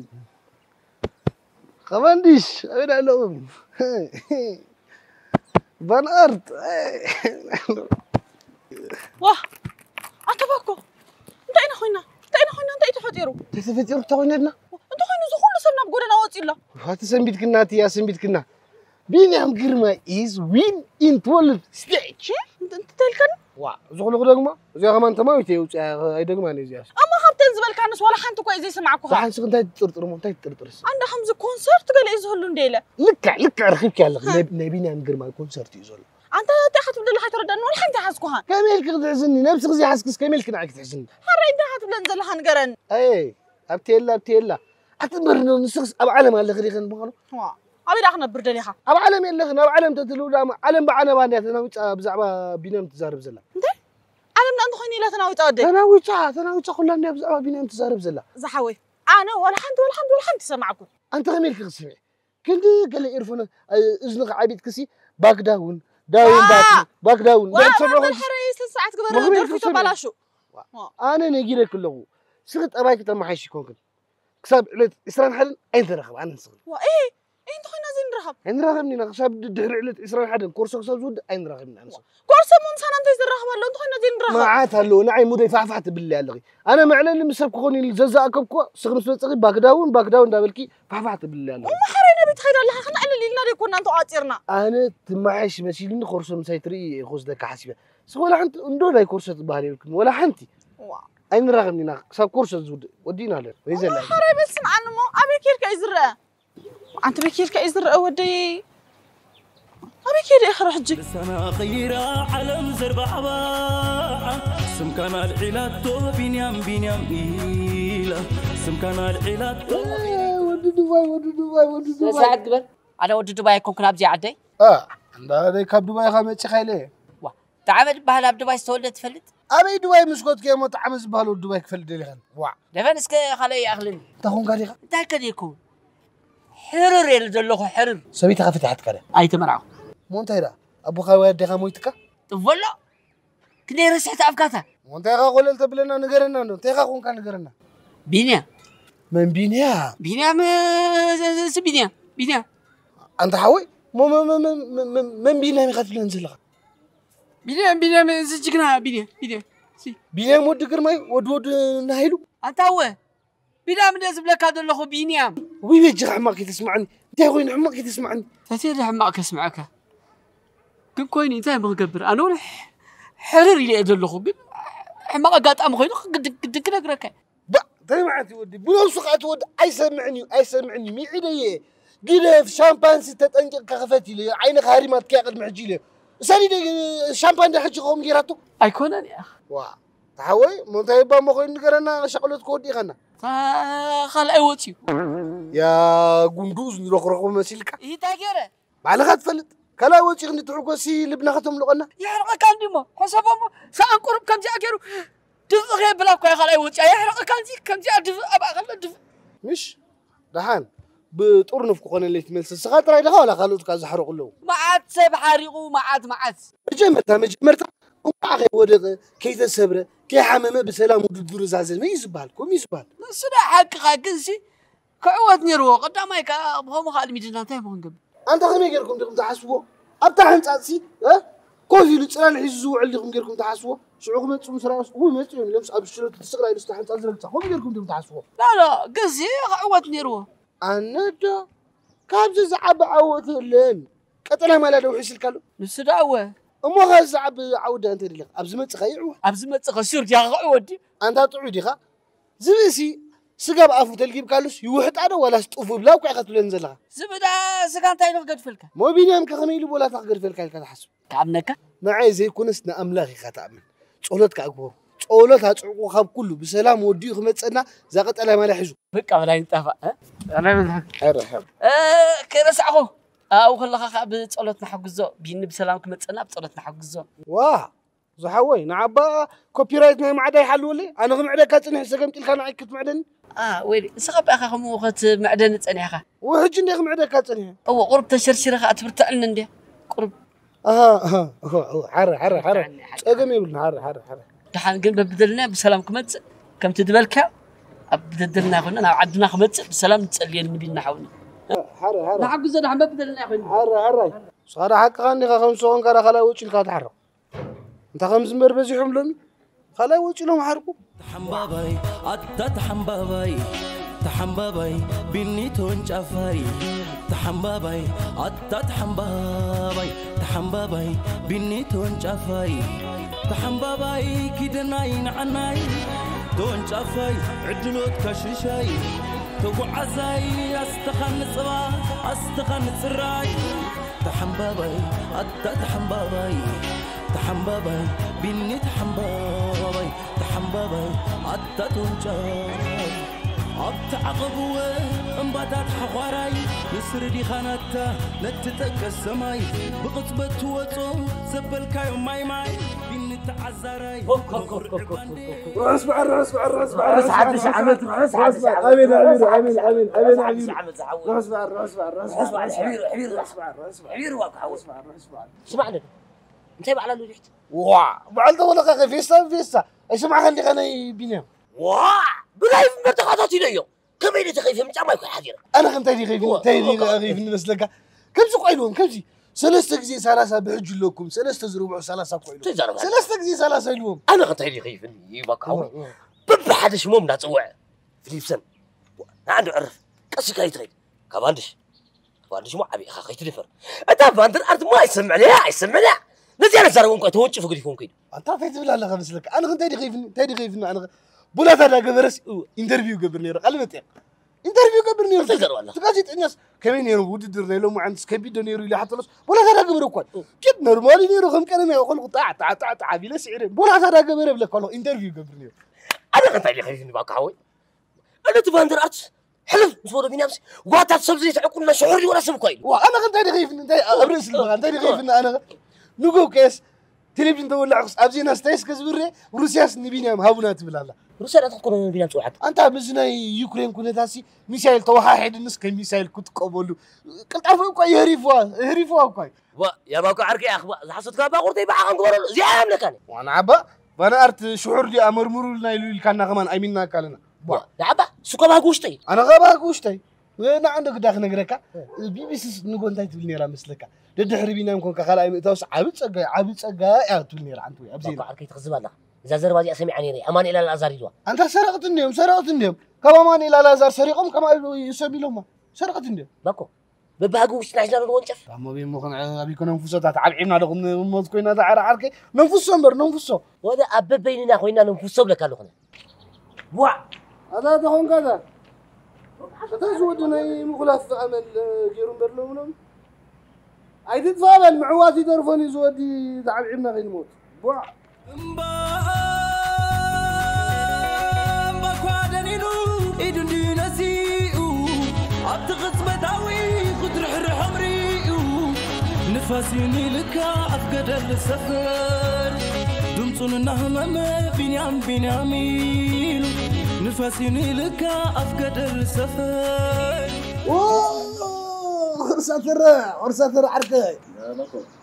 ካቫንዲሽ፣ ኣበይ ኣለኹም? ቫን ኣርት፣ እ። ዋ፣ ኣታ ባኮ፣ እንታይ ኢና ኮይና? እንታይ ኢና ኮይና? እንታይ እዩ ተፈጢሩ? እንታይ ተፈጢሩ? እንታይ ኮይና ድና? እንተ ኮይኑ እዚ ኩሉ ሰብ ናብ ጎደና ወፂኡ ኣሎ። ዋቲ ሰንቢትክና፣ እቲ እያ ሰንቢትክና። ቢንያም ግርማ is win in twelve stage። እ? እንት-፣ እንታይ ኢልካኒ? ዋ፣ እዚ ኩሉ ክደግሞ? እዚኣ ከማን ተማዊተ የውፅኣ፣ ኣይደግማን እየ እዚኣስ። እሞ ካብተን ዝበልካንስ ዋላ ሓንቲ እኮ እየ ዘይሰማዕኩኻ። ደሓን ስኽ እንታይ ትጥርጥር እሞ? እንታይ ትጥርጥርስ? ኣንዳ ከምዚ ኮንሰርት ገለ እዩ ዝህሉ እንደ ኢለ። ልክዕ፣ ልክዕ ረኺብኪ ኣለኺ። እ። ናይ፣ ናይ ቢንያም ግርማ ኮንሰርት እዩ ዘሎ። ኣንታ እንታይ ኢኻ ትብል ዘለኻ ኣይተረዳእኒ፣ ዋላ ሓንቲ ኣይሓዝኩኻን። ከመይ ኢልኪ ክትሕዝኒ? ነብስኺ ዘይሓዝክስ ከመይ ኢልኪ ንዓይ ክትሕዝኒ? ሓራይ እንታይ ኢኻ ትብለኒ ዘለኻ ንገረኒ። ኣየ፣ ኣብቲ የላ፣ ኣብቲ የላ። ኣቲ እምበር ንስኽስ ኣብ ዓለም ኣለኺ ዲኺ ንምዃኑ? ዋ፣ ኣበይ ደኣ ክነብር ደሊኻ? ኣብ ዓለም የለኽን፣ ኣብ ዓለም ተትህልው ደኣ ዓለም ብዓነባ እንድያ ተናዊጻ ብዛዕባ ቢንያም ትዛረብ ዘላ። እንታይ? ዓለም ደኣ እንተኾይኑ ኢላ ተናዊጻ ወደይ? ተናዊጻ፣ ተናዊጻ ኩላ እንድያ ብዛዕባ ቢንያም ትዛረብ ዘላ። ዝሓወይ፣ ኣነ ወላ ሓንቲ፣ ወላ ሓንቲ፣ ወላ ሓንቲ ሰማዕኩ። ኣንቲ ከመይ ኢልኪ ክትስምዒ? ክንዲ ገለ ኤርፎን፣ እ፣ እዝንኺ ዓቢጥክሲ ባክ ዳውን፣ ዳውን ዋ! ባክ፣ ባክ ዳውን። ዋ፣ እንድሕር ትሰምዑ ዋ፣ በል ኮንኩ፣ ሕራይ ስነ ስርዓት ግበሩ፣ መኽመይ ደርፊ ትሰምዑ። ተባላሹ። ዋ። ዋ። ኣነ ነጊረኪ ኣለኹ። ስኺ ጠባይኪ ተመሓይሺ ኮንክን። ክሳብ ዕለት ዕስራን ሓደን ኣይንተራኸብ፣ ኣነ ንስኽን። ዋ፣ እ፣ እ፣ እንተኾይና ዘይንራኸብ? ኣይንራኸብን ኢና። ክሳብ ድ-፣ ድሕሪ ዕለት ዕስራን ሓደን ኮርሶ ክሳብ ዝውድእ ኣይንራኸብን ኢና፣ ኣነ ንስኽን። ኮርሶ እሞ ምሳና እንታይ ዝራኸብ ኣሎ? እንተኾይና ዘይንራኸብ? መዓት ኣለዎ። ንዓይ ሙደይ ፋሕፋሕ ትብለይ ኣለኺ። ኣነ መዕለሊ ምስ ሰብ ክኾን ኢሉ ዘዝኣከብኩዎ፣ ስኺ ምስ መጸኺ ባክዳውን፣ ባክዳውን እንዳበልኪ ፋሕፋሕ ትብለይ ኣለኺ። እሞ ሓራይ ናበይ ትኸይድ ኣለኻ? ክነዕልል ኢልና ደይኮና እንተቋጺርና። ኣነ ትመሓየሽ መሲሉኒ ኮርሶ ምሳይ ትርኢ እየ ክወስደካ ሓሲበ። ስኺ ወላ ሓንቲ እንዶ ናይ ኮርሶ ትበሃል የብልክን፣ ወላ ሓንቲ። ዋ። ኣይንራኸብን ኢና። ክሳብ ኮርሶ ዝውድእ ወዲእና ኣለና። ወይ እሞ ዘላ። ሓራይ በስም ኣንሞ ኣበይ ኬድካ እዩ ዝረአ? ኣንተ በይ ኬድካ እዩ ዝረአ ወደይ? ኣበይ ኬደ ኢኻ ሕጂ? ልሳና ቐይራ ዓለም ዘርባዕባዕ፣ ስምካን ኣልዒላቶ ቢንያም ቢንያም ኢላ፣ ስምካን ኣልዒላቶ። ወዲ ዱባይ፣ ወዲ ዱባይ፣ ወዲ ዱባይ። ሰዓት ግበር። ኣነ ወዲ ዱባይ ኣይኮንኩን ኣብዚ ዓደይ። እ፣ እንዳ ደይ ካብ ዱባይ ኢኻ መጺኻ ኢለ። ዋ፣ ጣዕመ ዝበሃል ኣብ ዱባይ ዝተወልደ ትፈልጥ? ኣበይ ዱባይ ምስ ኮትኩ እየ እሞ ጣዕመ ዝበሃል ወዲ ዱባይ ክፈልጥ ደሊኻን? ዋ። ደፈን እስከ ካልእ ይኣኽልን። እንታይ ኮንካ ዲኻ? እንታይ ከ ደይኮን? ሕርር እየ ዘለኹ፣ ሕርር። ሰበይትኻ ፈቲሓትካ ድያ? ኣይተመርዓኹ። እሞ እንታይ ደኣ? ኣቦኻ ወይ ኣዴኻ ሞይትካ? ጥፍ በሎ። ክንደይ ረስሕቲ ኣፍካታ? እሞ እንታይ ኢኻ ኮለል ተብለና ንገረና እንዶ? እንታይ ኢኻ ኮንካ ንገረና። ቢንያም። መን ቢንያም? ቢንያም፣ እ፣ እ፣ እ፣ ቢንያም፣ ቢንያም። ኣንታ ሓወይ፣ ሞ-፣ መ-፣ መ-፣ መ-፣ መ-፣ መ-፣ መን ቢንያም ኢኻ ትብለኒ ዘለኻ? ቢንያም፣ ቢንያም፣ እዚ ጅግና ቢንያም፣ ቢንያም፣ ሲ። ቢንያም ወዲ ግርማይ፣ ወዲ ወዲ ናሃይሉ። ኣንታ እወ፣ ቢንያም እንደ ዝብለካ ዘለኹ ቢንያም። ውይ፣ በጅኻ ሕማቕ ከይተስምዓኒ። እንታይ ኮይኑ ሕማቕ ከይተስምዓኒ። ተቴ ሕማቕ ከስምዐካ። ግን ኮይኑ እንታይ እሞ ክገብር? ኣነ እውን ሕ-፣ ሕርር ኢለ እየ ዘለኹ። ግን ሕማቕ ኣጋጣሚ ኮይኑ ግድ-፣ ግድን ክነግረካ እየ። ባ፣ እንታይ ማለት እዩ ወዲ? ብነብሱ ከኣ እቲ ወዲ ኣይሰምዕን እዩ፣ ኣይሰምዕን እዩ። ሚዒደ እየ። ግደፍ፣ ሻምፓንሲ ተጠንቂቕካ ክፈት ኢለ እየ። ዓይንኻ ሃሪማትካ እያ ቅድሚ ሕጂ ኢለ እየ። እሳኒ ደ-፣ ሻምፓን ደ ሕጂ ከምኡ ጌራቶ? ኣይኮነን እያ። ዋ፣ ተሓወይ፣ እሞ እንታይ እባ እሞ ኮይኑ ንገረና፣ ሻቕሎት ከወዲእኻና። እታ ካልኣይ ወፂኡ። ያ ጉንዱ ዝንረኽረኹ መሲልካ። እንታይ ገይረ? ባዕልኻ ትፈልጥ። ካልኣይ ወፂኡ ክንዲ ትሕጎሲ ልብና ከተምልቐና። የሕርቐካ እንዲሞ። ሕሰቦሞ፣ ሰኣን ቁሩብ ከምዚኣ ገይሩ ድፍእ ከየብላ እኮ እያ ካልኣይ ወፂኣ። የሕርቐካ እንጂ ከምዚኣ ድፍእ ኣብኣ ከሎ ድፍእ። ምሽ? ደሓን። ብጥርኑፍ ክኾነለይ ትመልሲ። ንስኻ ጥራይ ዲኻ ዋላ ካልኦት ከኣ ዝሓርቑ ኣለዉ? መዓት ሰብ ሓሪቑ፣ መዓት፣ መዓት። መጀመርታ፣ መጀመርታ እንቋዕ ከይወደቐ፣ ከይተሰብረ፣ ከይሓመመ ብሰላም ውድድሩ ዛዘመ እዩ ዝበሃል። ከምኡ እዩ ዝበሃል። ንሱ ደኣ ሓቅኻ፣ ግንሲ ክዕወት ነይርዎ። ቀዳማይ ከኣ ብኸምኡ ከኣ ኣልሚድና እንታይ እሞ ክንገብር? ኣንታ ከመይ ጌርኩም ዲኹም ትሓስብዎ? ኣብታ ሕንጻጽሲ፣ እ? ኮፍ ኢሉ ጽላል ሒዙ ዝውዕል ዲኹም ጌርኩም ትሓስብዎ? ሽዑ ክመጽኡ ምስ ረኣዩስ፣ እውይ መጺኡ እዮም ኢሎምስ ኣብ ሽረቱ ትስቕ ኢሉ ስታ ሕንጻጽ ዝረግጻ። ከምኡ ጌርኩም ዲኹም ትሓስብዎ? ላ፣ ላ፣ ግንሲ ክዕወት ነይርዎ። ኣነ ዶ? ካብዚ ዝዓቢ ዓወት የለን። ቀጠልያ ማልያ ዶ ውሒስልካ ኣሎ? ንሱ ደኣ እወ። እሞ ከዚ ዝዓቢ ዓወት ደኣ እንታይ ደለካ? ኣብ ዝመጽእ ከ ይዕወት። ኣብ ዝመጽእ ከ ሱር ዲኻ ክዕወት ድዩ? ኣንታ ጥዑይ ዲኻ? ዝብእሲ ስጋ ኣብ ኣፉ ተልጊብካሉስ ይውሕጣ ዶ ዋላስ ጡፍ ብላ እኮ ኢኻ ትብለኒ ዘለኻ። ዝብዳ ስጋ እንታይ ኢሉ ክገድፈልካ? ሞ ቢንያም ከ ከመይ ኢሉ ቦላታ ክገድፈልካ ኢልካ ትሓስብ? ክኣምነካ? ንዓይ ዘይኮነስ ንኣምላኽ ኢኻ ትኣምን። ጸሎት ከኣ ግበሩ። ጸሎት ኣጽዕቁ ካብ ኩሉ ብሰላም ወዲኡ ክመጸና እዛ ቀጠልያ ማልያ ሒዙ። በቃ በላይ ንጣፋ፣ እ? ኣነ ምን ሐረ ሐረ። እ፣ ከይረሳዕኹ። ኣብኡ ከለኻ ከኣ ብጸሎት ንሓግዞ። ቢኒ ብሰላም ክመጸና ብጸሎት ንሓግዞ። ዋ፣ ዝሓወይ፣ ንዓባ ኮፒራይት ናይ ማዕዳ ይሓልወለይ። ኣነ ክምዕደካ ጽኒሕ ሰገምጢልካ ንዓይ ክትምዕደኒ? ኣ፣ ወይ ንስኻ በኣኻ ከምኡ ክትምዕደኒ ጸኒሕኻ? ወ፣ ሕጂ እንደ ክምዕደካ ጸኒሐ። እወ፣ ቁሩብ ተሸርሺረ ከኣ ትብርትዐኒ እንድያ። ቁሩብ። ኣሃ፣ ኣሃ፣ ኣሃ፣ ኣሃ፣ ሓረ፣ ሓረ፣ ሓረ። ብርትዐኒ፣ ሓረ። ጸገም የብሉን፣ ሓረ፣ ሓረ፣ ሓረ። ደሓን ግን በብደልና ብሰላም ክመጽእ፣ ከምቲ ዝበልካ፣ ኣብ ደደልና ይኹን ናብ ዓድና ክመጽእ ብሰላም ንጸልየሉ ንቢልና ሓውና። ሓረ፣ ሓረ። ንሓግዞ ደሓን በብደልና ይኹን። ሓረ፣ ሓረ። ንስኻ ዳ ሓቅኻ እንዲኻ፣ ከም ሰኾንካ ዳ ካልኣይ ወጪ ኢልካ ትሓርቕ። እንታይ ከም ዝንበር በዚሖም ሎሚ? ካልኣይ ወጺ ኢሎም ሓርቁ። ተሓምባባይ፣ ኣታ ተሓምባባይ፣ ተሓምባባይ፣ ቢኒ ተወንጫፋይ። ተሓምባባይ፣ ኣታ ተሓምባባይ፣ ተሓምባባይ፣ ቢኒ ተወንጫፋይ። ተሓምባባይ፣ ኪደናይ ንዓናይ፣ ተወንጫፋይ፣ ዕድሎት ካሽሻይ። ተጓዓዛይ፣ ኣስተኻ ንጽባ፣ ኣስተኻ ንጽራይ። ተሓምባባይ፣ ኣታ ተሓምባባይ፣ ተሓምባባይ፣ ቢኒ ተሓምባባይ፣ ተሓምባባይ፣ ኣታ ተወንጫፋይ። ኣብ ተዓቐብወ እምባታት ሓዃራይ፣ ንስሪ ዲኻ ናታ ነቲ ጠቀስ ሰማይ፣ ብቕጽበት ትወጾ ዘበልካዮ ማይ ማይ፣ ቢኒ ተዓዛራይ። ርሑስ በዓል፣ ርሑስ በዓል፣ ርሑስ በዓል፣ ርሑስ ሓድሽ ዓመት፣ ርሑስ ሓድሽ ዓመት፣ ኣሜን፣ ኣሜን፣ ርሑስ ኣሜን፣ ሓድሽ ኣሜን፣ ዓመት፣ ኣሜን፣ ርሑስ ሓድሽ ዓመን ዓመት ዝሓወይ። ርሑስ በዓል፣ ርሑስ በዓል፣ ርሑስ በዓል፣ ርሑስ በዓል፣ ርሑስ በዓል፣ ርሑስ በዓል፣ ርሑስ በዓል። ስማዕ ኣለኒ። እንታይ በዓል ኣሎ ድሕት? ዋ፣ በዓል ተበለኻ ከ ፌስታ ብፌስታ። ኣይሰማዕካን ዲኻ ናይ ቢንያም? ዋ፣ ብላይፍ እምበር ተኸታቲለዮ። ከመይ ኢለ ተኸይፈ ምጫማ ይኮ ሓዚረ። ኣነ ከ እንታይ ዲኸይፍ፣ እንታይ ዲኸይፍ ንመስለካ? ከምዚ እኮ ኢልዎም፣ ከምዚ። ሰለስተ ግዜ ሰላሳ ብሕጂ ኣለኩም፣ ሰለስተ ዝርብሑ ሰላሳ እኮ ኢልዎም። እንታይ ዘረባ? ሰለስተ ግዜ ሰላሳ ኢልዎም። ኣነ ከ እንታይ ዲኸይፍ ይባካ? እወ፣ እወ። በብሓደ ሽሞም እንዳጸውዐ። ፊሊፕሰን፣ ንዓንዱ ዕርፍ። ቀስ ኢልካ ይትኸይድ። ካብ ኣንድሽ። ካብ ኣንድሽ ሞ ዓቢ ኢኻ ከይትድፈር። እታ ቫንደር ኣርት ሞ ኣይሰምዕን እያ፣ ኣይሰምዕን እያ። ነዚኣ ነዛረቦም እኳ ተወንጭፉ ገዲፎም ከይዱ። ኣንታ እንታይ ትብል ኣለኻ መስለካ? ኣነ ከ እንታይ ዲኸይፍኒ? እንታይ ዲኸይፍኒ? ኣነ ከ ቦላታ ዳገበረስ ኢንተርቪው ገብር ነይረ። ቃል መጥያ። ኢንተርቪው ገብር ነይሩ። እንታይ ዘረባ ኣለኻ? እቲ ጋዜጠኛስ ከመይ ነይሩ ውድድር ናይ ሎማዓንትስ ከቢድ ዶ ነይሩ ኢለ ሓተሎስ ቦላታ ዳገበረ እኳ። እ። ኪድ ኖርማሊ ነይሩ ከም ቀደም ያው ኾልኩ ጣዕ ጣዕ ጣዕ ጣዕ ቢለ ስዒረ። ቦላታ ዳገበረ ብለካ ኣለኹ ኢንተርቪው ገብር ነይሩ። ኣነ ከ እንታይ ዲኸይፍኒ ባካ ሓወይ? ኣነ እቲ ቫንደር ኣርት ሕልፍ ምስ በሎ ቢንያምሲ፣ ዋታት ሰብ ዘይትዕቁልና ሽሑር ይወላ ሰብ እኳ ኢሉ። ዋ፣ ኣነ ከ እንታይ ደኸይፍኒ? እንታይ ኣብ ርእሲ ልበኻ? እንታይ ደኸይፍኒ? ኣነ ከ ንጎ ከየስ ቴሌቪዥን ተወላዕኩስ ኣብ ዜና ስታይስ ከዝብሬ ሩስያስ ንቢንያም ሃቡና ትብል ኣላ። ሩስያ ናታ ክትኮነ ንቢንያም ጽውዓት። ኣንታ ምስዚ ናይ ዩክሬን ኩነታሲ ሚሳይል ተወሓሒድንስ ከም ሚሳይል ክትቀበሉ ቅልጣፈ እኳ የህሪፍዋ፣ የህሪፍዋ እኳ እዩ። ዋ፣ ያባኮ ዓርከይ ኣኽባ፣ ዝሓሰትካ ባቑርተይ ብዓቐን ግበረሉ። እዚኣ እያ እምነካኒ። ዋና ዓባ፣ ባና ኣርት ሽሑር ድዩ ኣመርምሩልና ኢሉ ኢልካና ከማን ኣይሚንናካ ኣለና። ዋ፣ ንዓባ፣ እሱ እኮ ባህጊ ውሽጠይ። ኣነ ኸ ባህጊ ውሽጠይ። ንዓ እንዶ ግዳ ክነግረካ፣ እ። ቢቢሲ ንጎ እንታይ ትብል ነይራ መስለካ? ደድሕሪ ቢንያም ኮንካ ካልኣይ ምእታውስ ዓቢ ጸጋ እዩ፣ ዓቢ ጸጋ እያ ትብል ነይራ ሓንቲ ወይ ኣብ ዜና። ባኮ ዓርከይ ትኽዝብ ኣለኻ። እዛ ዘረባ እዚኣ ሰሚዓ ነይረ፣ ኣማኑኤል ኣልኣዛር ኢልዋ። ኣንታ ሰረቕቲ እንድዮም፣ ሰረቕቲ እንድዮም። ካብ ኣማኑኤል ኣልኣዛር ሰሪቖም ከምኣ ኢሉ ይሰብ ኢሎማ። ሰረቕቲ እንድዮም። ባኮ፣ በባሃገ ውሽጥና ሒዝና ንወንጨፍ። ኣሞ ቤሞ ክንዕብ ይኮነ ንፍሶታት ዓብዒብና ዶ ክንሞት ኮይና፣ ዳዕራ ዓርከይ። ነንፍሶ እምበር፣ ነንፍሶ። ወደ ኣብ በበይንና ኮይና ነንፍሶ ብለካ ኣለኹ። ዋ! ኣታ ተኾንካ እታ። እታ ዝወዲ ናይ ምኹላፍ ኣመል ገይሩ እምበር ሎምሎም። ኣይትጥፋእ በል፣ ምዕዋት ይደርፎን እዩ ዝወዲ፣ ተዓብዒብና ከይንሞት። ቧዕ! እምባ እኳ ደኒኑ፣ ኢዱ እንድዩ ነሲኡ፣ ኣብቲ ቅጽበታዊ ክትርሕርሖም ርእዩ። ንፋስ እዩ ንልካ ኣፍ ገደል ዝሰፍር፣ ድምፁን እናህመመ ቢንያም ቢንያም ኢሉ። ንፋስ እዩ ንልካ ኣፍ ገደል ዝሰፍር። ኦ፣ ቁርሳ ትረ፣ ቁርሳ ትረ ዓርከይ።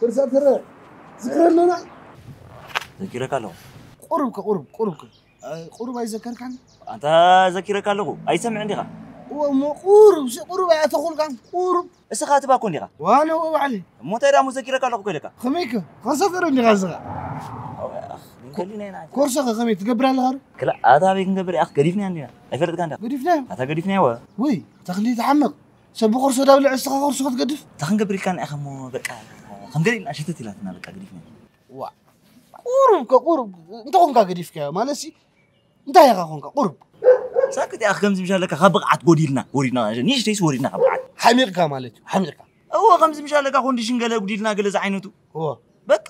ቁርሳ ትረ። ዝክረለና። ዘኪረካ ኣለኹ። ቁሩብ ከ፣ ቁሩብ፣ ቁሩብ ከ። ኣይ፣ ቁሩብ ኣይዘከርካን? ኣንታ ዘኪረካ ኣለኹ። ኣይሰምዕን ዲኻ? እወ፣ እሞ ቁሩብ፣ ቁሩብ ኣይኣተኹልካን። ቁሩብ። እስኻ ትባኮ እንዲኻ? ዋነ እወ ባዕለይ። እሞ እንታይ ደኣ እሞ ዘኪረካ ኣለኹ እኮ ኢለካ? ከመይ ከ? ቁርሳ ትረ እንዲኻ እስኻ? ኣው፣ ኣኽ፣ ግን ከሊና ኢና። ኮርሶ ከ ከመይ ትገብር ኣለኻ ዶ? ክላ፣ ኣታ ኣበይ ክንገብር ኢኻ? ገዲፍናዮ እንዲና። ኣይፈለጥካን ዲኻ? ገዲፍናዮ? ኣታ ገዲፍናዮ ወ? ውይ፣ ኣታ ክንደይ ትሓምቕ። ሰብ ብኮርሶ ዳብለ ዕስኻ ኮርሶ ክትገድፍ? እንታይ ክንገብር ኢልካና ኢኻ እሞ በቃ ከም ገለ ኢልና ሸተት ኢላትና በቃ ገዲፍናዮ። ዋ፣ ቁሩብ ከ ቁሩብ እንተ ኾንካ ገዲፍካዮ ማለትሲ እንታይ ኢኻ ኾንካ ቁሩብ? ሳክት ኢኻ ከምዚ ምሽ ኣለካ ካብ ብቕዓት ጎዲልና፣ ወሪድና፣ ንእሽተይስ ወሪድና ካብ ብቕዓት። ሓሚቕካ ማለት እዩ፣ ሓሚቕካ። እወ፣ ከምዚ ምሽ ኣለካ ኮንዲሽን ገለ ጉዲልና ገለ ዝዓይነቱ። እወ። በቃ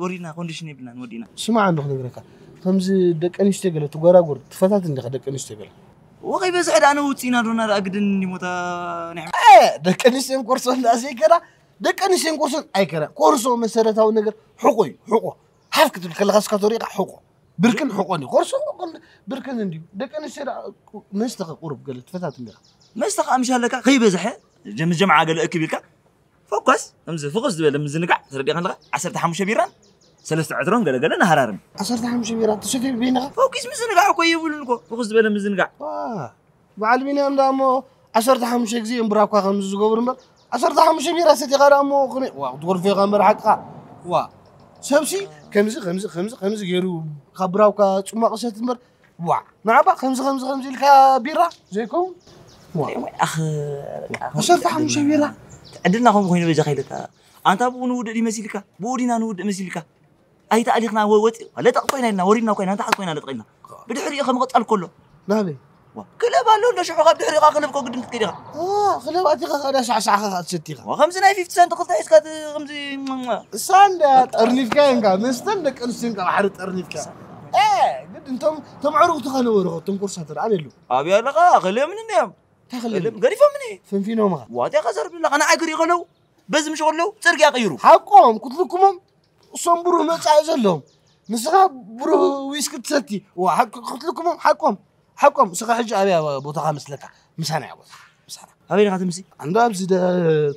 ወሪድና፣ ኮንዲሽን የብልናን፣ ወዲእና። ስማዕ እንዶ ክነግረካ፣ ከምዚ ደቂ ኣንስትዮ ገለ ትጎራጉር ትፈታትን ዲኻ ደቂ ኣንስትዮ ገለ? እወ፣ ከይበዝሐ ደኣ ነውፅእና ዶና ደኣ ግድን እንዲሞታ ናይ እ፣ ደቂ ኣንስትዮን ኮርሶን ደኣ ዘይከዳ፣ ደቂ ኣንስትዮን ኮርሶን ኣይከዳ። ኮርሶ መሰረታዊ ነገር ሕቆ እዩ፣ ሕቆ። ሓፍ ክትብል ከለኻ እስካ ተሪእካ ሕቆ። ብርክን ሕቆን እዩ። ኮርሶ ብርክን እንድዩ። ደቂ ኣንስትዮ ደኣ መስተ ከ ቁሩብ ገለ ትፈታትን ዲኻ? መስተ ከኣ ምሽ ኣለካ ከይበዝሐ፣ ጀም-፣ ጀምዓ ገለ እክብ ኢልካ፣ ፎከስ፣ ከምዚ ፍኹስ ዝበለ ምዝንጋዕ፣ ተረዲእካ ኣለኻ? ዓሰርተ ሓሙሽተ ቢራን ሰለስተ ዕትሮን ገለ ገለ ንሃራርም። ዓሰርተ ሓሙሽተ ቢራ ተሰትዩ በይንኻ? ፎኪስ ምዝንጋዕ እኮ የብሉን እኮ፣ ፍኹስ ዝበለ ምዝንጋዕ። ዋ፣ በዓል ቢንያም ደኣ እሞ ዓሰርተ ሓሙሽተ ግዜ እዮም ብራኳ ከምዚ ዝገብሩ እምበር፣ ዓሰርተ ሓሙሽተ ቢራ ሰቲኻ ደኣ እሞ ክነ-፣ ዋ፣ ክትጎርፎ ኢኻ እምበር ሓቅኻ። ዋ፣ ሰብሲ ከምዚ፣ ከምዚ፣ ከምዚ፣ ከምዚ ገይሩ ካብ ብራኳ ጽሟቕ ይሰቲ እምበር፣ ዋ፣ ንዓባ ከምዚ፣ ከምዚ፣ ከምዚ ኢልካ ቢራ ዘይከውን? ዋ። ወይ፣ ኣኽ፣ በቃ፣ ዓሰርተ ሓሙሽተ ቢራ። ዕድልና ከምኡ ኮይኑ በጃኻ ኢለካ። ኣንታ ብኡ ንውድእ ድዩ መሲልካ? ብኡ ዲና ንውድእ መሲልካ? ኣይተኣሊኽና ወ-፣ ወፂ-፣ ለጠቕ ኮይና ኢልና፣ ወሪድና ኮይና፣ ንታሕት ኮይና ለጠቕ ኢልና። ብድሕሪኡ ከምቕፃል ከሎ። ናበይ? ዋ፣ ክለብ ኣሎ እንዶ ሽዑ ካብ ድሕሪኻ ክለብ እኮ ግድን ክትከይድ ኢኻ። ዋ፣ ክለብ ኣቲኻ ኸዳ ሳዕሳዕኻ ኸኣ ትሰቲ ኢኻ። ዋ፣ ከምዚ ናይ ፊፍቲ ሰንት ክልተ ሒዝካ ት-፣ ከምዚ እሳ እንዳ ጠርኒፍካ እንካ፣ መስተን ደቂ ኣንስትዮን ካብ ሓደ ጠርኒፍካ። እ፣ ግድ እንቶም፣ እቶም ዕሩኽቲ ከነበሩ እቶም ኮርሳተር ኣበይ ኣለዉ? ኣብይ ኣለኻ? ከሊኦምን እንድዮም። እንታይ ከሊኦም? ከሊኦም ገዲፎምን እየ። ፈንፊኖምኻ። ዋ፣ እንታይ ከዘርብ ኣለኻ? ንዓይ ክርኢ ከለዉ፣ በዚ ምሽ ከለዉ፣ ፅርግያ ቀይሩ። ሓቆም፣ ክትልኩሞም፣ እሶም ብሩህ መጻኢ ዘለዎም። ንስኻ ብሩህ ዊስኪ ትሰቲ። ዋ፣ ሓቅ-፣ ክትልኩሞም፣ ሓቆም፣ ሓቆም። እስኻ ሕጂ ኣበይ ቦታኻ መስለካ? ምሳና እያ ቦታ። ምሳና። ኣበይ ኢኻ ትምሲ? ኣንዶ ኣብዚ ደ-፣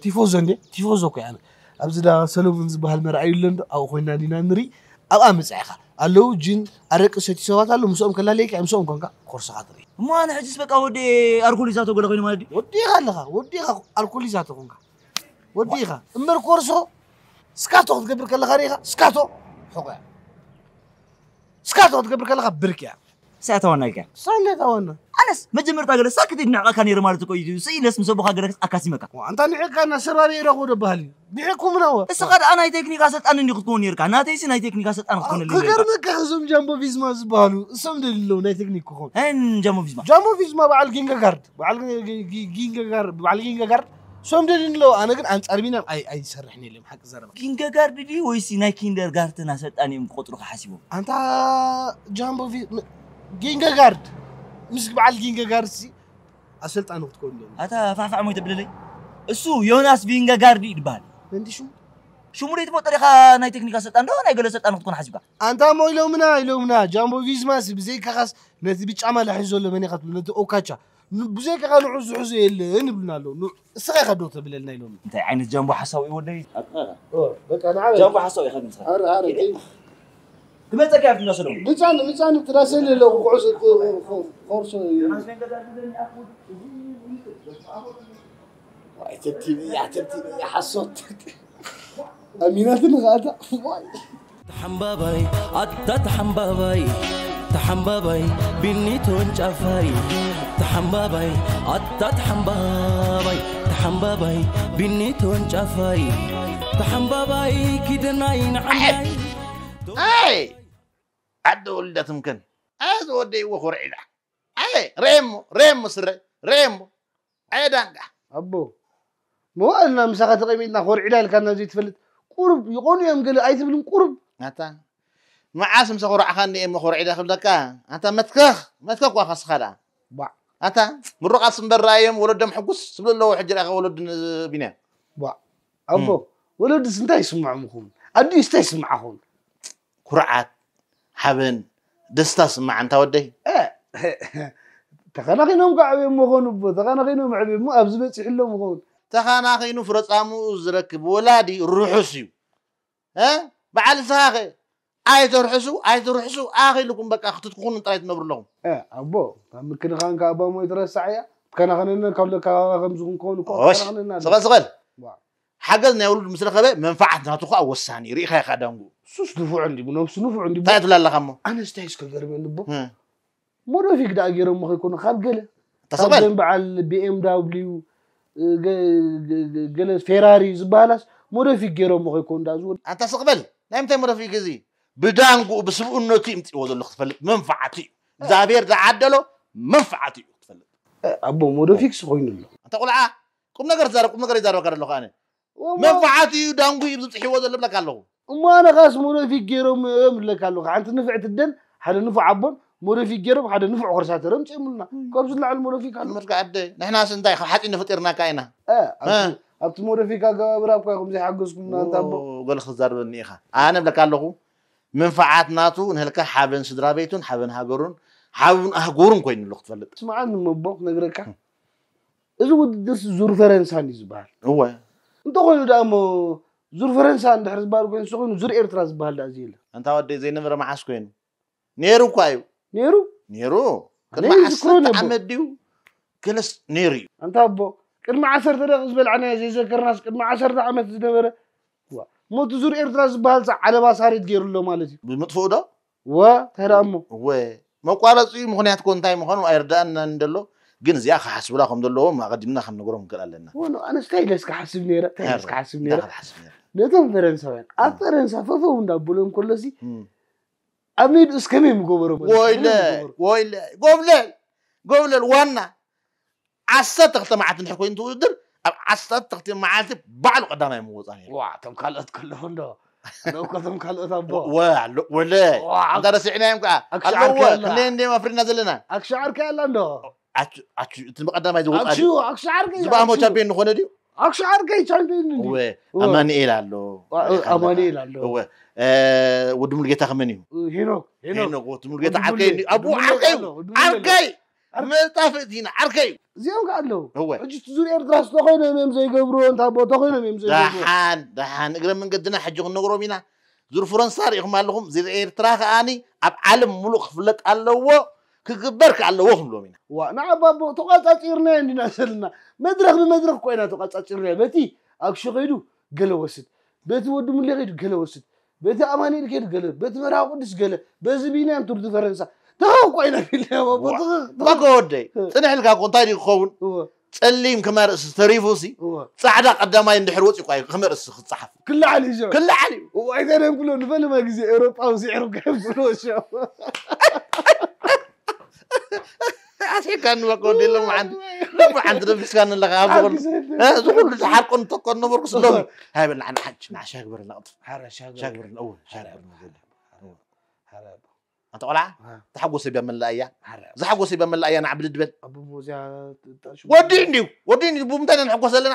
ቲፎዞ እንዴ? ቲፎዞ እኮ እየ ኣነ። ኣብዚ ዳ ሰለሙን ዝበሃል መርኣይ ኣሎ እንዶ? ኣብኡ ኮይና ዲና ንርኢ? ኣብኣ ምጻ ኢኻ። ኣለዉ ጅን ኣረቂ ሰትዩ ሰባት ኣለዉ። ምስኦም ከላለየካ፣ ምስኦም ኮንካ ኮርሶኻ ትርኢ። እሞ ኣነ ሕጅስ በቃ ወዲ ኣልኮል ይዛቶ ገለ ኮይኑ ማለት ድዩ? ወዲኻ ኣለኻ፣ ወዲኻ ኣልኮል ይዛቶ ኮንካ። ወዲኻ። እምበር ኮርሶ ስካቶ ክትገብር ከለኻ ርኢኻ? ስካቶ ሕቆ እያ። ስካቶ ክትገብር ከለኻ ብርክ እያ። ሳያ ታዋና ኢልካ። ሳንዴ ታዋና። ኣነስ መጀመርታ ገለ ሳክት ይድንዕቃካ ነይሩ ማለት እኮ እዩ። ስኢለስ ምስ ኣቦኻ ገለ ኣካሲመካ። ዋ፣ ኣንታ ንዒቕካና ሰብ ኣበይ ይረኽቦ ደበሃል እዩ። ንዒቕኩምና ወ። እስኻ ደኣ ናይ ቴክኒክ ኣሰልጣኒ እንዲኹ ክትከውን ነይርካ። ናተይሲ ናይ ቴክኒክ ኣሰልጣኒ ክትኮነለይ ነይርካ። ክገርመካ እዞም ጃምቦ ቪዝማ ዝበሃሉ እሶም ደልዩ ኣለዉ ናይ ቴክኒክ ክኾኑ። ኣን ጃምቦ ቪዝማ? ጃምቦ ቪዝማ በዓል ጊንገጋርድ። በዓል ጊ-፣ ጊ-፣ ጊ-፣ ጊንገጋር-፣ በዓል ጊንገጋርድ እሶም ደልዩ ኣለዉ። ኣነ ግን ኣንጻር ቢንያም ኣይ-፣ ኣይሰርሕን የለን ሓቂ ዘረባ። ጊንገጋርድ ድዩ ወይሲ ናይ ኪንደርጋርተን ኣሰልጣኒ እዮም ክቆጽሩኻ ሓሲቦም? ኣንታ ጃምቦ ቪ-፣ ም-፣ ጊንገጋርድ ምስ በዓል ጊንገጋርድ ሲ ኣሰልጣኒ ክትኮን ኣለዎ። ኣታ ፋሕፋሕ ሞይተ ብለለይ። እሱ ዮናስ ቪንገጋርድ እዩ ዝበሃል። እንዲ ሽሙ? ሽሙ ደይ ትፈልጦ ዲኻ? ናይ ቴክኒክ ኣሰልጣን ዶ ናይ ገለ ኣሰልጣን ክትኮን ሓሲብካ? ኣንታ እሞ ኢሎምና፣ ኢሎምና። ጃምቦ ቪዝማስ ብዘይካኻስ ነቲ ብጫ ማልያ ሒዙ ዘሎ መን ኢኻ ትብሎ? ነቲ ኦካቻ። ን-፣ ብዘይካኻ ንዑ ዝሕዞ የለን ይብሉና ኣለዉ። ንዑ፣ እስኻ ኢኻ ዶ ተብለልና ኢሎምና። እንታይ ዓይነት ጃምቦ ሓሳዊ እዩ ወደይ? ኣታ። ኦ፣ በቃ ንዓበይ። ጃምቦ ሓሳዊ ኢኻ ግን እስኻ። ኣረ፣ ኣረ፣ ከይ- ክመጸካ እያ ትብላ ሰለሙን። ምጻን፣ ምጻን ትዳሰል ኣለኹ፣ ኩዕሶ፣ ኩ-፣ ኩ-፣ ኮርሶ እዩ። ኣይ፣ ተብቲብ እያ፣ ተብቲብ እያ፣ ሓሶት። ኣሚናትኒ ኸኣ እታ። ተሓምባባይ፣ ኣታ ተሓምባባይ፣ ተሓምባባይ፣ ቢኒ ተወንጫፋይ፣ ተሓምባባይ፣ ኣታ ተሓምባባይ፣ ሓምባባይ ቢኒ ተወንጫፋይ ተሓምባባይ ኪደናይ ንዓናይ ኣይ ኣደ ወልደትምክን ኣየ ዝወደይዎ ኮርዒዳ ኣየ ሬሞ ሬሞ ስረ ሬሞ ኣየ ዳንጋ ኣቦ መዋእልና ምሳኻ ተቐሚጥና ኮርዒዳ ኢልካና ዘይትፈልጥ ቁሩብ ይኾኑ እዮም ገለ ኣይትብልን ቁሩብ ኣታ መዓስ ምስ ኮርዓኻ እንዲየ እሞ ኮርዒዳ ክብለካ ኣታ መትከኽ መትከኽ ኳ ኸስኻ ደኣ ባዕ ኣታ ምሩቓት እምበር ረኣዮም ወለዶም ሕጉስ ዝብሉ ኣለዎ ሕጂ ረኣኻ ወለዱ ን- ቢንያም ባዕ ኣቦ ወለዱስ እንታይ ይስምዖም ይኸውን ኣዲኡስ እንታይ ይስምዓ ኸውን ኩርዓት ሓበን ደስታ ስማዕ እንታ ወደይ ተኸናኺኖም ከዓ ዕብዮም መኾኑ እቦ ተኸናኺኖም ዕብዮሞ ኣብዚ በፂሑ ኣሎ ምኸውን ተኻናኺኑ ፍረፃምኡ ዝረክብ ወላዲ ርሑስ እዩ እ በዓል ንስኻኸ ኣይተርሕሱ ኣይትርሕሱ ኣኺልኩም በቃ ክትትኩኹኑ ጥራይ ትነብሩ ኣለኹም ኣቦ ካብ ምክንኻን ከዓ ኣባሞ ይትረሳዕ እያ ትከናኸነነ ካብ ለካ ከምዚ ክንከውን እኮ ኦሽ ከናኸነና ኣሎ። ስቐል ስቐል ዋው። ሓገዝ ናይ ውሉድ ምስ ረኸበ መንፋዓት ናቱ ከዓ ወሳኒ እዩ ርኢኻ ኢኻ ደንጉ ሱስ ንፉዕ እንዲቡ ነብሱ ንፉዕ እንዲቡ እንታይ ትብላ ኣለኻ እሞ ኣነስታይ እስከ ገርመኒ እቦ እ፣ ሞዶፊክ ደኣ ገይሮሞ ከይኮኑ ካብ ገለ ካብ ተስቕበል ዘን በዓል ቢኤም ዳብልዩ ገ- ገ- ገ- ገለ ፌራሪ ዝበሃላስ ሞዶፊክ ገይሮሞ ከይኮኑ ዳ ዝወ ኣንታ ስቕበል ናይ ምንታይ ሞዶፊክ እዚ ብዳንጉኡ ብስብእነቱ ይምፅዎ ዘሎ ክትፈልጥ መንፋዓቱ እዩ እግዚኣብሔር ዝዓደሎ መንፋዓቱ እዩ ክትፈልጥ ኣቦ ሞዶፊክስ ኮይኑ ኣሎ ኣንታ ቆልዓ ቁም ነገር ትዛረብ ቁም ነገር ይዛረበካ ዘለኹ ኣነ ወማ- መንፋዓቱ እዩ ዳንጉ እዩ ዝብፅሕዎ ዘሎ ብለካ ኣለኹ እሞ ኣነ ኻስ ሞዶፊክ ገይሮም እዮም ዝብለካ ኣለኹ ሓንቲ ንፍዕቲ ደን ሓደ ንፉዕ ኣቦን ሞዶፊክ ገይሮም ሓደ ንፉዕ ኮርሳተር ኣምፅኦምልና ካብዚ ንላዕሊ ሞዶፊክ ኣሎ ትምህርቲ ዓደ ንሕናስ እንታይ ካብ ሓፂን ፈጢርናካ ኢና እ፣ ኣብቲ- ኣብቲ ሞዶፊክ ኣገባብራ እኳ ኢኹም ዘይሓገዝኩምና እንታ ኣቦ ገለ ክዛርበኒ ኢኻ ኣነ ብለካ ኣለኹ መንፋዓት ናቱ ንህልካ ሓበን ስድራ ቤቱን ሓበን ሃገሩን ሓበን ኣህጉሩን ኮይኑ ኣሎ ክትፈልጥ ስምዓኒ እሞ ኣቦ ክነግረካ እዚ ውድድር ዙር ፈረንሳን እዩ ዝበሃል እወ እንተኾይኑ ደኣ እሞ ዙር ፈረንሳ እንድሕር ዝበሃል ኮይኑ ንሱ ኮይኑ ዙር ኤርትራ ዝበሃል ደኣ እዚ የለ እንታ ወደይ ዘይነበረ መዓስ ኮይኑ ነይሩ እኳ እዩ ነይሩ ነይሩ ኣነ ቅድሚ ይዝክሮ ዓሰርተ ነበር። ዓመት ድዩ ገለስ ነይሩ እዩ ኣንታ ኣቦ ቅድሚ ዓሰርተ ደቂ ዝበልዓናዮ ዘይዘከርናስ ቅድሚ ዓሰርተ ዓመት ዝነበረ ዋ፣ ሞት ዙር ኤርትራ ዝበሃል ሳ ዓለባ ሳሬት ገይሩ ኣሎ ማለት እዩ ብምጥፍኡ ዶ ወ እንታይ ደኣ እሞ እወ መቋረፂኡ ምክንያት ኮ እንታይ ምዃኑ ኣይርዳእናን ደሎ ግን እዚኣ ክሓስብላ ከም ዘለዎም ኣቐዲምና ከም ነገሮም ክንክእል ኣለና ወኖ ኣነስ እንታይ ኢለስ ክሓስብ ነይረ እንታይ ኢለስ ክሓስብ ነይረ ክሓስብ ነይረ ነቶም ፈረንሳውያን ኣብ ፈረንሳ ፈፈው እንዳብሎም ከሎሲ እም። ኣብ ሜድኡስ ከመይ ምገበሮ ወይለ ወይለ ጎብለል ጎብለል ዋና ዓሰርተ ክልተ መዓልቲ እንድሕር ኮይኑ ትውድድር ኣብ ዓሰርተ ክልተ መዓልቲ ባዕሉ ቀዳማይ ምወፃ ነይሩ ዋ እቶም ካልኦት ከለኹ እንዶ እኮ እቶም ካልኦት ኣቦ ወ ኣሎ ወለ ዋ፣ እንታ ረሲዕናዮም ከዓ ኣክሻ ኣለዎ ዓርከ ኣላ። ክንደይ እንደ ኣፍሪና ዘለና ኣክሻ ዓርከ ኣላ እንዶ ኣቹ ኣቹ እቲ ብቐዳማይ ዝወፃ ኣክሹ ኣክሻ ዓርከ ዝባሞ ቻምፒዮን ዝኾነ ድዩ ኣክሻ ዓርከ ቻምፒዮን እንዲ እወ ኣማኑኤል ኣሎ ኣማኑኤል ኣሎ እወ እ፣ ወዲ ሙሉጌታ ከመን እዩ ሄኖክ ሄኖክ ሄኖክ ወዲ ሙሉጌታ ወዲ ዓርከይ ሙሉጌ- እዩ ኣቡ ወዲ ሙሉጌ ዓርከይ እዩ ኣሎ፣ ወዲ ሙሉጌ ኣሎ። ዓርከይ ዓርከይ። መጣፍእቲ ኢና ዓርከይ እዩ እዚኦም ከ ኣለዉ እወ ሕጂ እቲ ዙር ኤርትራ ዝተኾይኖም እዮም ዘይገብርዎ እንታ ኣቦ ተኾይኖም እዮም ዘይገብርዎ ደሓን ደሓን እግረ መንገድና ሕጂ ክንነግሮም ኢና ዙር ፈረንሳ ርኢኹም ኣለኹም ዙር ኤርትራ ከኣኒ ኣብ ዓለም ሙሉእ ክፍለጥ ኣለዎ ክግበር ከ ኣለዎ ክንብሎም ኢና ዋ ንዓባ ኣቦ ተቋጻጺርናዮ እንዲና ዘለና መድረኽ ብመድረኽ እኮ ኢና ተቋጻጺርናዮ በቲ ኣክሹ ከይዱ ገለ ወስድ በቲ ወዲ ሙሌ ከይዱ ገለ ወስድ በቲ ኣማኑኤል ከይዱ ገለ በቲ መርሃዊ ቅዱስ ገለ በዚ ቢንያም ቱር ዲ ፈረንሳ ተኸው እኮ ኢና ቢልናዮ ኣቦ ዋ። ትኽኽ እባ ከወደይ ጽንሕ ኢልካ እኮ እንታይ ድዩ ክኸውን እወ ጸሊም ከመርእ ተሪፉ ሲ እወ ጻዕዳ ቀዳማይ እንድሕር ወፂኡ እኳ እዩ ክመርእ ክጽሓፍ ክልዓል እዩ ሸው ክልዓል እዩ እዋይ እንታይ ደም ክሎ ንፈለማ ግዜ ኤውሮጳዊ ስዕሩ ከም ዝሎ ሸው ኣስሒካኒ በቃ ወዲ የሎም ሓንቲ ሎም ሓንቲ ደፊስካኒ ኣለካ ኣብ ዝኾነ እ፣ እዚ ኩሉ ዝሓርቆ ንተኮ ነበርኩ ስሎም ሃይ በልና ንሓ ንሓ ሻግበርና ቅጥፍ ሻግበርና እወ ሻግበርና ዘለ ኣንተ ቆልዓ ተሓጎሰ ቢያ መላእያ ዝሓጎሰ ቢያ መላእያ ንዓ ብድድ በል ኣቦ ሞዚያ ወዲ እንዲዩ ወዲ እንዲዩ ብምንታይ ኢና ንሕጎስ ዘለና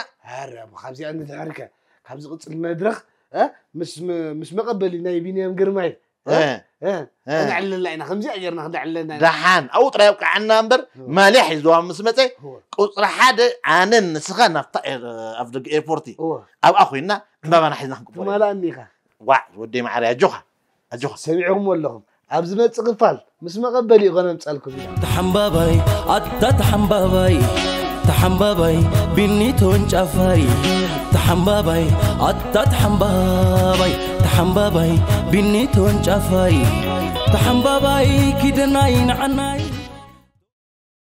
ረ ካብዚኣ ንድሕርከ ካብ ዝቕፅል መድረኽ እ፣ ምስ መ- ምስ መቐበሊ ናይ ቢንያም ግርማይ እ፣ እ፣ እ። ነዕልለና ኢና ከምዚኣ ጌርና ክነዕልለና ኢና ደሓን ኣብኡ ጥራይ ኣብቅዓና እምበር ማልያ ሒዝዋ ምስ መፀ እወ። ቁፅሪ ሓደ ኣነን ንስኻ ናብታ ኤር- ኣብ ደገ ኤርፖርቲ እወ ኣብኣ ኮይንና ዕምባባና ሒዝና ክንቅበል ትማላኣኒ ኢኻ ዋዕ ወደይ ማዓረ ኣጆኻ ኣጆኻ ሰሚዕኹም ኣለኹም ኣብ ዝመፅእ ክፋል ምስ መቐበሊ ይኾነ ምፃልኩም ኢና ተሓምባባይ ኣታ ተሓምባባይ ተሓምባባይ ቢኒ ተወንጫፋይ ተሓምባባይ ኣታ ተሓምባባይ ተሓምባባይ ቢኒ ተወንጫፋይ ተሓምባባይ ኪደናይ ንዓናይ